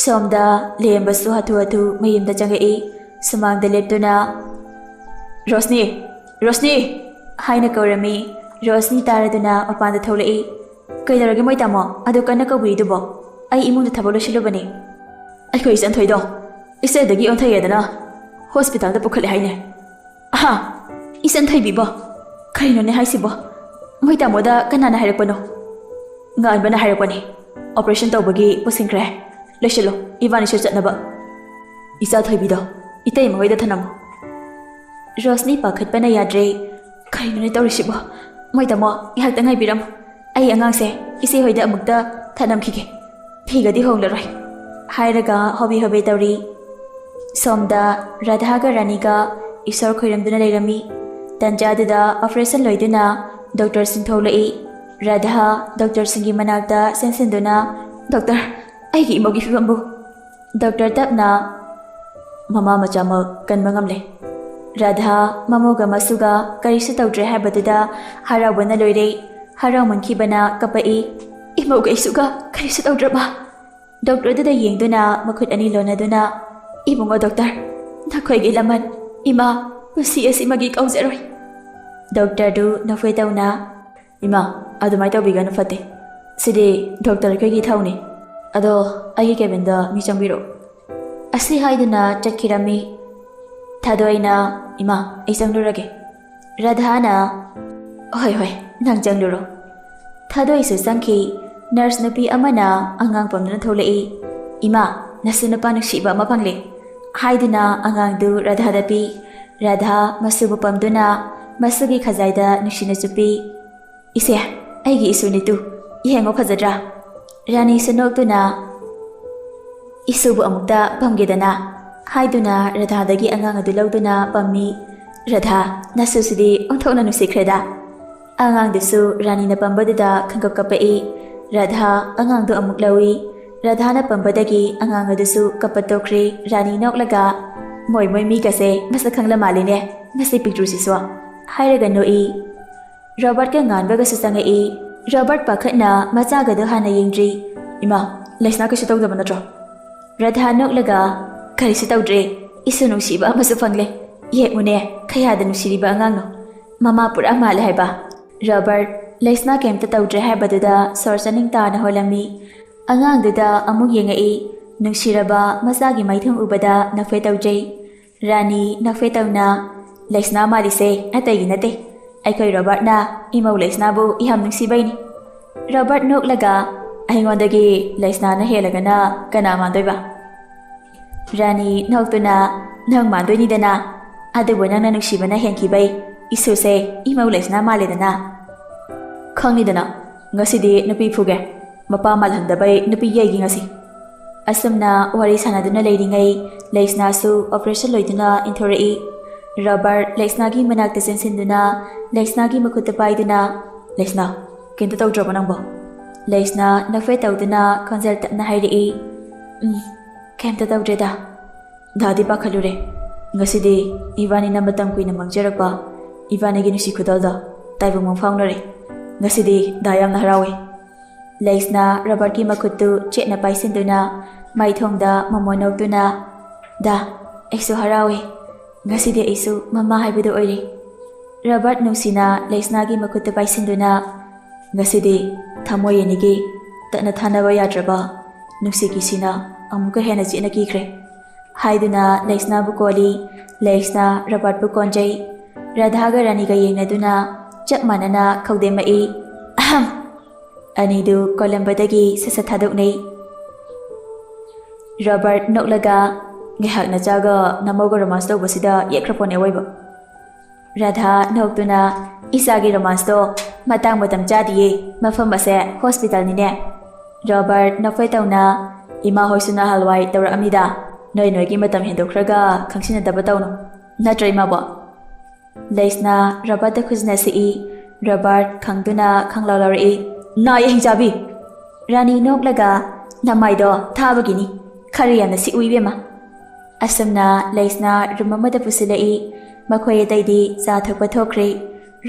ꯁꯣꯝꯗ ꯂꯦꯝꯕꯁꯨ ꯍꯥꯊꯨ ꯍꯥꯊꯨ ꯃꯌꯨꯝꯗ ꯆꯪꯉꯛꯏ꯫ ꯁꯨꯃꯥꯡꯗ ꯂꯦꯞꯇꯨꯅ, "ꯔꯣꯁꯅꯤ! ꯔꯣꯁꯅꯤ!" ꯍꯥꯏꯅ ꯀꯧꯔꯝꯃꯤ꯫ ꯔꯣꯁꯅꯤ ꯇꯥꯔꯗꯨꯅ ꯃꯄꯥꯟꯗ ꯊꯣꯛꯂꯛꯏ꯫ "ꯀꯩꯗꯧꯔꯒꯦ ꯃꯣꯏ ꯇꯥꯃꯣ? ꯑꯗꯨ ꯀꯟꯅ ꯀꯧꯕꯤꯔꯤꯗꯨꯕꯣ? ꯑꯩ ꯏꯃꯨꯡꯗ ꯊꯕꯛ ꯂꯣꯏꯁꯤꯜꯂꯨꯕꯅꯤ꯫" "ꯑꯩꯈꯣꯏ ꯏꯆꯟꯊꯣꯏꯗꯣ ꯏꯆꯦꯗꯒꯤ ꯑꯣꯟꯊꯩꯌꯦꯗꯅ, ꯍꯣꯁꯄꯤꯇꯥꯜꯗ ꯄꯨꯈꯠꯂꯦ ꯍꯥꯏꯅꯦ꯫ ꯑꯍꯥ, ꯏꯆꯟ ꯊꯣꯏꯕꯤꯕꯣ? ꯀꯔꯤꯅꯣꯅꯦ ꯍꯥꯏꯁꯤꯕꯣ? ꯃꯣꯏ ꯇꯥꯃꯣꯗ ꯀꯅꯥꯅ ꯍꯥꯏꯔꯛꯄꯅꯣ? ꯉꯥꯟꯕꯅ ꯍꯥꯏꯔꯛꯄꯅꯦ꯫ ꯑꯣꯄꯔꯦꯁꯟ ꯇꯧꯕꯒꯤ ꯄꯨꯁꯤꯟꯈ꯭ꯔꯦ꯫ ꯂꯣꯏꯁꯤꯜꯂꯣ, ꯏꯕꯥꯅꯤꯁꯨ ꯆꯠꯅꯕ꯫ ꯏꯆꯥ ꯊꯣꯏꯕꯤꯗꯣ ꯏꯇꯩꯃ ꯍꯣꯏꯗ ꯊꯅꯝꯃꯨ꯫ ꯔꯣꯁꯅꯤ ꯄꯥꯈꯠꯄꯅ ꯌꯥꯗ꯭ꯔꯦ꯫ ꯀꯔꯤꯅꯣꯅꯦ ꯇꯧꯔꯤꯁꯤꯕꯣ? ꯃꯣꯏ ꯇꯥꯃꯣ, ꯉꯥꯏꯍꯥꯛꯇ ꯉꯥꯏꯕꯤꯔꯝꯃꯨ꯫ ꯑꯩ ꯑꯉꯥꯡꯁꯦ ꯏꯆꯦ ꯍꯣꯏꯗ ꯑꯃꯨꯛꯇ ꯊꯅꯝꯈꯤꯒꯦ꯫ ꯐꯤꯒꯗꯤ ꯍꯣꯡꯂꯔꯣꯏ꯫ ꯍꯥꯏꯔꯒ ꯍꯣꯕꯦ ꯍꯣꯕꯦ ꯇꯧꯔꯤ꯫ ꯁꯣꯝꯗ ꯔꯥꯙꯥꯒ ꯔꯥꯅꯤꯒ ꯏꯁꯣꯔ ꯈꯣꯏꯔꯝꯗꯨꯅ ꯂꯩꯔꯝꯃꯤ꯫ ꯇꯟꯖꯥꯗꯨꯗ ꯑꯣꯄꯔꯦꯁꯟ ꯂꯣꯏꯗꯨꯅ ꯗꯣꯛꯇꯔꯁꯤꯡ ꯊꯣꯛꯂꯛꯏ꯫ ꯔꯥꯙꯥ ꯗꯣꯛꯇꯔꯁꯤꯡꯒꯤ ꯃꯅꯥꯛꯇ ꯆꯦꯟꯁꯤꯟꯗꯨꯅ, "ꯗꯣꯛꯇꯔ, ꯑꯩꯒꯤ ꯏꯃꯧꯒꯤ ꯐꯤꯕꯝꯕꯨ?" ꯗꯣꯛꯇꯔ ꯇꯞꯅ, "ꯃꯃꯥ ꯃꯆꯥꯃꯛ ꯀꯟꯕ ꯉꯝꯂꯦ꯫" ꯔꯥꯙꯥ ꯃꯃꯧꯒ ꯃꯁꯨꯒ ꯀꯔꯤꯁꯨ ꯇꯧꯗ꯭ꯔꯦ ꯍꯥꯏꯕꯗꯨꯗ ꯍꯔꯥꯎꯕꯅ ꯂꯣꯏꯔꯦ꯫ ꯍꯔꯥꯎꯃꯟꯈꯤꯕꯅ ꯀꯞꯄꯛꯏ꯫ "ꯏꯃꯧꯒ ꯏꯁꯨꯒ ꯀꯔꯤꯁꯨ ꯇꯧꯗ꯭ꯔꯕ?" ꯗꯣꯛꯇꯔꯗꯨꯗ ꯌꯦꯡꯗꯨꯅ ꯃꯈꯨꯠ ꯑꯅꯤ ꯂꯣꯟꯅꯗꯨꯅ, "ꯏꯕꯨꯡꯉꯣ ꯗꯣꯛꯇꯔ, ꯅꯈꯣꯏꯒꯤ ꯂꯃꯟ ꯏꯃꯥ ꯄꯨꯟꯁꯤ ꯑꯁꯤꯃꯒꯤ ꯀꯥꯎꯖꯔꯣꯏ꯫" ꯗꯣꯛꯇꯔꯗꯨ ꯅꯣꯛꯐꯦ ꯇꯧꯅ, "ꯏꯃꯥ, ꯑꯗꯨꯃꯥꯏꯅ ꯇꯧꯕꯤꯒꯅꯨ, ꯐꯠꯇꯦ꯫ ꯁꯤꯗꯤ ꯗꯣꯛꯇꯔ ꯑꯩꯈꯣꯏꯒꯤ ꯏꯊꯧꯅꯤ꯫ ꯑꯗꯣ ꯑꯩꯒꯤ ꯀꯦꯕꯤꯟꯗ ꯃꯤ ꯆꯪꯕꯤꯔꯛꯑꯣ꯫" ꯑꯁꯤ ꯍꯥꯏꯗꯨꯅ ꯆꯠꯈꯤꯔꯝꯃꯤ꯫ ꯊꯥꯗꯣꯏꯅ, "ꯏꯃꯥ, ꯑꯩ ꯆꯪꯂꯨꯔꯒꯦ꯫" ꯔꯥꯙꯥꯅ, "ꯍꯣꯏ, ꯍꯣꯏ, ꯅꯪ ꯆꯪꯂꯨꯔꯣ꯫" ꯊꯥꯗꯣꯏꯁꯨ ꯆꯪꯈꯤ꯫ ꯅꯔꯁ ꯅꯨꯄꯤ ꯑꯃꯅ ꯑꯉꯥꯡ ꯄꯝꯗꯨꯅ ꯊꯣꯛꯂꯛꯏ꯫ "ꯏꯃꯥ, ꯅꯁꯨ ꯅꯨꯄꯥ ꯅꯨꯡꯁꯤꯕ ꯑꯃ ꯐꯪꯂꯦ," ꯍꯥꯏꯗꯨꯅ ꯑꯉꯥꯡꯗꯨ ꯔꯥꯙꯥꯗ ꯄꯤ꯫ ꯔꯥꯙꯥ ꯃꯁꯨꯕꯨ ꯄꯝꯗꯨꯅ ꯃꯁꯨꯒꯤ ꯈꯖꯥꯏꯗ ꯅꯨꯡꯁꯤꯅ ꯆꯨꯞꯄꯤ꯫ "ꯏꯆꯦ, ꯑꯩꯒꯤ ꯏꯁꯨꯅꯤ ꯇꯨ, ꯌꯦꯡꯉꯣ ꯐꯖꯗ꯭ꯔꯥ?" ꯔꯥꯅꯤꯁꯨ ꯅꯣꯛꯇꯨꯅ, "ꯏꯁꯨꯕꯨ ꯑꯃꯨꯛꯇ ꯄꯝꯒꯦꯗꯅ," ꯍꯥꯏꯗꯨꯅ ꯔꯥꯙꯥꯗꯒꯤ ꯑꯉꯥꯡ ꯑꯗꯨ ꯂꯧꯗꯨꯅ ꯄꯝꯃꯤ꯫ "ꯔꯥꯙꯥ, ꯅꯁꯨꯁꯤꯗꯤ ꯑꯣꯟꯊꯣꯛꯅ ꯅꯨꯡꯁꯤꯈ꯭ꯔꯦꯗ꯫" ꯑꯉꯥꯡꯗꯨꯁꯨ ꯔꯥꯅꯤꯅ ꯄꯝꯕꯗꯨꯗ ꯈꯪꯀꯞ ꯀꯞꯄꯛꯏ꯫ ꯔꯥꯙꯥ ꯑꯉꯥꯡꯗꯨ ꯑꯃꯨꯛ ꯂꯧꯏ꯫ ꯔꯥꯙꯥꯅ ꯄꯝꯕꯗꯒꯤ ꯑꯉꯥꯡ ꯑꯗꯨꯁꯨ ꯀꯞꯄ ꯇꯣꯛꯈ꯭ꯔꯦ꯫ ꯔꯥꯅꯤ ꯅꯣꯛꯂꯒ, "ꯃꯣꯏ ꯃꯣꯏ ꯃꯤꯒꯁꯦ ꯃꯁꯛ ꯈꯪꯂ ꯃꯥꯜꯂꯤꯅꯦ, ꯃꯁꯤ ꯄꯤꯛꯇ꯭ꯔꯨꯁꯤꯁꯨ," ꯍꯥꯏꯔꯒ ꯅꯣꯛꯏ꯫ ꯔꯣꯕꯔꯠꯀ ꯉꯥꯟꯕꯒꯁꯨ ꯆꯪꯉꯛꯏ꯫ ꯔꯣꯕꯔꯠ ꯄꯥꯈꯠꯅ ꯃꯆꯥꯒꯗꯨ ꯍꯥꯟꯅ ꯌꯦꯡꯗ꯭ꯔꯤ꯫ "ꯏꯃꯥ, ꯂꯩꯁꯅꯥ ꯀꯩꯁꯨ ꯇꯧꯗꯕ ꯅꯠꯇ꯭ꯔꯣ?" ꯔꯥꯙꯥ ꯅꯣꯛꯂꯒ, "ꯀꯔꯤꯁꯨ ꯇꯧꯗ꯭ꯔꯦ, ꯏꯁꯨ ꯅꯨꯡꯁꯤꯕ ꯑꯃꯁꯨ ꯐꯪꯂꯦ꯫ ꯌꯦꯡꯉꯨꯅꯦ, ꯀꯌꯥꯗ ꯅꯨꯡꯁꯤꯔꯤꯕ ꯑꯉꯥꯡꯅꯣ꯫ ꯃꯃꯥ ꯄꯨꯔꯥ ꯃꯥꯜꯂꯦ ꯍꯥꯏꯕ꯫" ꯔꯣꯕꯔꯠ ꯂꯩꯁꯅꯥ ꯀꯩꯝꯇ ꯇꯧꯗ꯭ꯔꯦ ꯍꯥꯏꯕꯗꯨꯗ ꯁꯣꯔ ꯆꯥꯅꯤꯡ ꯇꯥꯅ ꯍꯣꯜꯂꯝꯃꯤ꯫ ꯑꯉꯥꯡꯗꯨꯗ ꯑꯃꯨꯛ ꯌꯦꯡꯉꯛꯏ꯫ ꯅꯨꯡꯁꯤꯔꯕ ꯃꯆꯥꯒꯤ ꯃꯥꯏꯊꯣꯡ ꯎꯕꯗ ꯅꯣꯛꯐꯦ ꯇꯧꯖꯩ꯫ ꯔꯥꯅꯤ ꯅꯣꯛꯐꯦꯠ ꯇꯧꯅ, "ꯂꯩꯁꯅꯥ ꯃꯥꯜꯂꯤꯁꯦ ꯑꯇꯩꯒꯤ ꯅꯠꯇꯦ, ꯑꯩꯈꯣꯏ ꯔꯣꯕꯥꯔꯠꯅ ꯏꯃꯧ ꯂꯩꯁꯅꯥꯕꯨ ꯌꯥꯝ ꯅꯨꯡꯁꯤꯕꯩꯅꯤ꯫" ꯔꯣꯕꯥꯔꯠ ꯅꯣꯛꯂꯒ, "ꯑꯩꯉꯣꯟꯗꯒꯤ ꯂꯩꯁꯅꯥꯅ ꯍꯦꯜꯂꯒꯅ ꯀꯅꯥ ꯃꯥꯟꯗꯣꯏꯕ?" ꯔꯥꯅꯤ ꯅꯣꯛꯇꯨꯅ, "ꯅꯪ ꯃꯥꯟꯗꯣꯏꯅꯤꯗꯅ, ꯑꯗꯨꯕꯨ ꯅꯪꯅ ꯅꯨꯡꯁꯤꯕꯅ ꯍꯦꯟꯈꯤꯕꯩ ꯏꯁꯨꯁꯦ ꯏꯃꯧ ꯂꯩꯁꯅꯥ ꯃꯥꯜꯂꯦꯗꯅ꯫ ꯈꯪꯅꯤꯗꯅ, ꯉꯁꯤꯗꯤ ꯅꯨꯄꯤ ꯐꯨꯒꯦ, ꯃꯄꯥ ꯃꯥꯜꯍꯟꯗꯕꯩ ꯅꯨꯄꯤ ꯌꯩꯒꯦ ꯉꯁꯤ꯫" ꯑꯁꯨꯝꯅ ꯋꯥꯔꯤ ꯁꯥꯟꯅꯗꯨꯅ ꯂꯩꯔꯤꯉꯩ, ꯂꯩꯁꯅꯥꯁꯨ ꯑꯣꯄꯔꯦꯁꯟ ꯂꯣꯏꯗꯨꯅ ꯏꯟꯊꯣꯔꯛꯏ꯫ ꯔꯣꯕꯥꯔꯠ ꯂꯩꯁꯅꯥꯒꯤ ꯃꯅꯥꯛꯇ ꯆꯦꯟꯁꯤꯟꯗꯨꯅ ꯂꯩꯁꯅꯥꯒꯤ ꯃꯈꯨꯠꯇ ꯄꯥꯏꯗꯨꯅ, "ꯂꯩꯁꯅꯥ, ꯀꯩꯝꯇ ꯇꯧꯗ꯭ꯔꯕꯣ ꯅꯪꯕꯣ?" ꯂꯩꯁꯅꯥ ꯅꯣꯛꯐꯦꯠ ꯇꯧꯗꯨꯅ ꯈꯣꯟꯖꯦꯜ ꯇꯞꯅ ꯍꯥꯏꯔꯛꯏ, "ꯎꯝ, ꯀꯩꯝꯇ ꯇꯧꯗ꯭ꯔꯦꯗ꯫ ꯗꯥꯗꯤ ꯄꯥꯈꯠꯂꯨꯔꯦ꯫ ꯉꯁꯤꯗꯤ ꯏꯕꯥꯅꯤꯅ ꯃꯇꯝ ꯀꯨꯏꯅ ꯃꯥꯡꯖꯔꯛꯄ ꯏꯕꯥꯅꯤꯒꯤ ꯅꯨꯡꯁꯤ ꯈꯨꯗꯣꯜꯗꯣ ꯇꯥꯏꯕꯪ ꯃꯪ ꯐꯥꯎꯅꯔꯦ꯫ ꯉꯁꯤꯗꯤ ꯗꯥ ꯌꯥꯝꯅ ꯍꯔꯥꯎꯋꯦ꯫" ꯂꯩꯁꯅꯥ ꯔꯣꯕꯥꯔꯠꯀꯤ ꯃꯈꯨꯠꯇꯨ ꯆꯦꯠꯅ ꯄꯥꯏꯁꯤꯟꯗꯨꯅ ꯃꯥꯏꯊꯣꯡꯗ ꯃꯃꯣꯟ ꯅꯣꯛꯇꯨꯅ, "ꯗꯥ, ꯑꯩꯁꯨ ꯍꯔꯥꯎꯋꯦ꯫ ꯉꯁꯤꯗꯤ ꯑꯩꯁꯨ ꯃꯃꯥ ꯍꯥꯏꯕꯗꯨ ꯑꯣꯏꯔꯦ꯫" ꯔꯣꯕꯥꯔꯠ ꯅꯨꯡꯁꯤꯅ ꯂꯩꯁꯅꯥꯒꯤ ꯃꯈꯨꯠꯇ ꯄꯥꯏꯁꯤꯟꯗꯨꯅ, "ꯉꯁꯤꯗꯤ ꯊꯃꯣꯏ ꯑꯅꯤꯒꯤ ꯇꯠꯅ ꯊꯥꯅꯕ ꯌꯥꯗ꯭ꯔꯕ ꯅꯨꯡꯁꯤꯒꯤ ꯁꯤꯅ ꯑꯃꯨꯛꯀ ꯍꯦꯟꯅ ꯆꯦꯠꯅ ꯀꯤꯈ꯭ꯔꯦ" ꯍꯥꯏꯗꯨꯅ ꯂꯩꯁꯅꯥꯕꯨ ꯀꯣꯜꯂꯤ꯫ ꯂꯩꯁꯅꯥ ꯔꯣꯕꯥꯔꯠꯄꯨ ꯀꯣꯟꯖꯩ꯫ ꯔꯥꯙꯥꯒ ꯔꯥꯅꯤꯒ ꯌꯦꯡꯅꯗꯨꯅ ꯆꯞ ꯃꯥꯟꯅꯅ ꯈꯧꯗꯦꯝꯃꯛꯏ꯫ ꯑꯍꯝ! ꯑꯅꯤꯗꯨ ꯀꯣꯜꯂꯝꯕꯗꯒꯤ ꯁꯠ ꯁꯠ ꯊꯥꯗꯣꯛꯅꯩ꯫ ꯔꯣꯕꯥꯔꯠ ꯅꯣꯛꯂꯒ, "ꯉꯥꯏꯍꯥꯛ ꯅꯆꯥꯒ ꯅꯃꯧꯒ ꯔꯣꯃꯥꯟꯁ ꯇꯧꯕꯁꯤꯗ ꯌꯦꯛꯈ꯭ꯔ ꯄꯣꯠꯅꯦ ꯑꯋꯣꯏꯕ꯫" ꯔꯥꯙꯥ ꯅꯣꯛꯇꯨꯅ, "ꯏꯆꯥꯒꯤ ꯔꯣꯃꯥꯟꯁꯇꯣ ꯃꯇꯥꯡ ꯃꯇꯝ ꯆꯥꯗꯤꯌꯦ, ꯃꯐꯝ ꯑꯁꯦ ꯍꯣꯁꯄꯤꯇꯥꯜꯅꯤꯅꯦ꯫" ꯔꯣꯕꯥꯔꯠ ꯅꯣꯛꯐꯦꯠ ꯇꯧꯅ, "ꯏꯃꯥ ꯍꯣꯏꯁꯨ ꯅꯍꯥꯟꯋꯥꯏ ꯇꯧꯔꯛꯑꯝꯅꯤꯗ, ꯅꯣꯏ ꯅꯣꯏꯒꯤ ꯃꯇꯝ ꯍꯦꯟꯗꯣꯛꯈ꯭ꯔꯒ ꯈꯪꯁꯤꯟꯅꯗꯕ ꯇꯧꯅꯨ꯫ ꯅꯠꯇ꯭ꯔꯣ ꯏꯃꯥꯕꯣ?" ꯂꯩꯁꯅꯥ ꯔꯣꯕꯥꯔꯠꯇ ꯈꯨꯖꯤꯟꯅ ꯁꯤꯛꯏ꯫ ꯔꯣꯕꯥꯔꯠ ꯈꯪꯗꯨꯅ ꯈꯪꯂꯥꯎ ꯂꯥꯎꯔꯛꯏ, "ꯅꯥꯏ ꯍꯤꯡꯆꯥꯕꯤ!" ꯔꯥꯅꯤ ꯅꯣꯛꯂꯒ, "ꯅꯃꯥꯏꯗꯣ ꯊꯥꯕꯒꯤꯅꯤ, ꯈꯔ ꯌꯥꯝꯅ ꯁꯤꯛꯎ ꯏꯕꯦꯝꯃ꯫" ꯑꯁꯨꯝꯅ ꯂꯩꯁꯅꯥ ꯔꯨꯝ ꯑꯃꯗ ꯄꯨꯁꯤꯜꯂꯛꯏ꯫ ꯃꯈꯣꯏ ꯑꯇꯩꯗꯤ ꯆꯥ ꯊꯛꯄ ꯊꯣꯛꯈ꯭ꯔꯦ꯫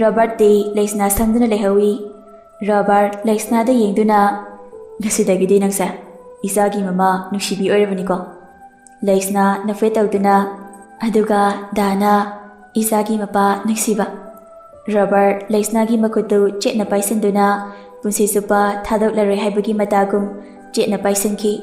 ꯔꯣꯕꯥꯔꯠꯇꯤ ꯂꯩꯁꯅꯥ ꯁꯪꯗꯨꯅ ꯂꯩꯍꯧꯏ꯫ ꯔꯣꯕꯥꯔꯠ ꯂꯩꯁꯅꯥꯗ ꯌꯦꯡꯗꯨꯅ, "ꯉꯁꯤꯗꯒꯤꯗꯤ ꯅꯪꯁꯦ ꯏꯆꯥꯒꯤ ꯃꯃꯥ ꯅꯨꯡꯁꯤꯕꯤ ꯑꯣꯏꯔꯕꯅꯤꯀꯣ?" ꯂꯩꯁꯅꯥ ꯅꯣꯛꯐꯦꯠ ꯇꯧꯗꯨꯅ, "ꯑꯗꯨꯒ ꯗꯥꯅ ꯏꯆꯥꯒꯤ ꯃꯄꯥ ꯅꯨꯡꯁꯤꯕ꯫" ꯔꯣꯕꯥꯔꯠ ꯂꯩꯁꯅꯥꯒꯤ ꯃꯈꯨꯠꯇꯨ ꯆꯦꯠꯅ ꯄꯥꯏꯁꯤꯟꯗꯨꯅ ꯄꯨꯟꯁꯤ ꯆꯨꯞꯄ ꯊꯥꯗꯣꯛꯂꯔꯣꯏ ꯍꯥꯏꯕꯒꯤ ꯃꯇꯥꯒꯨꯝ ꯆꯦꯠꯅ ꯄꯥꯏꯁꯤꯟꯈꯤ꯫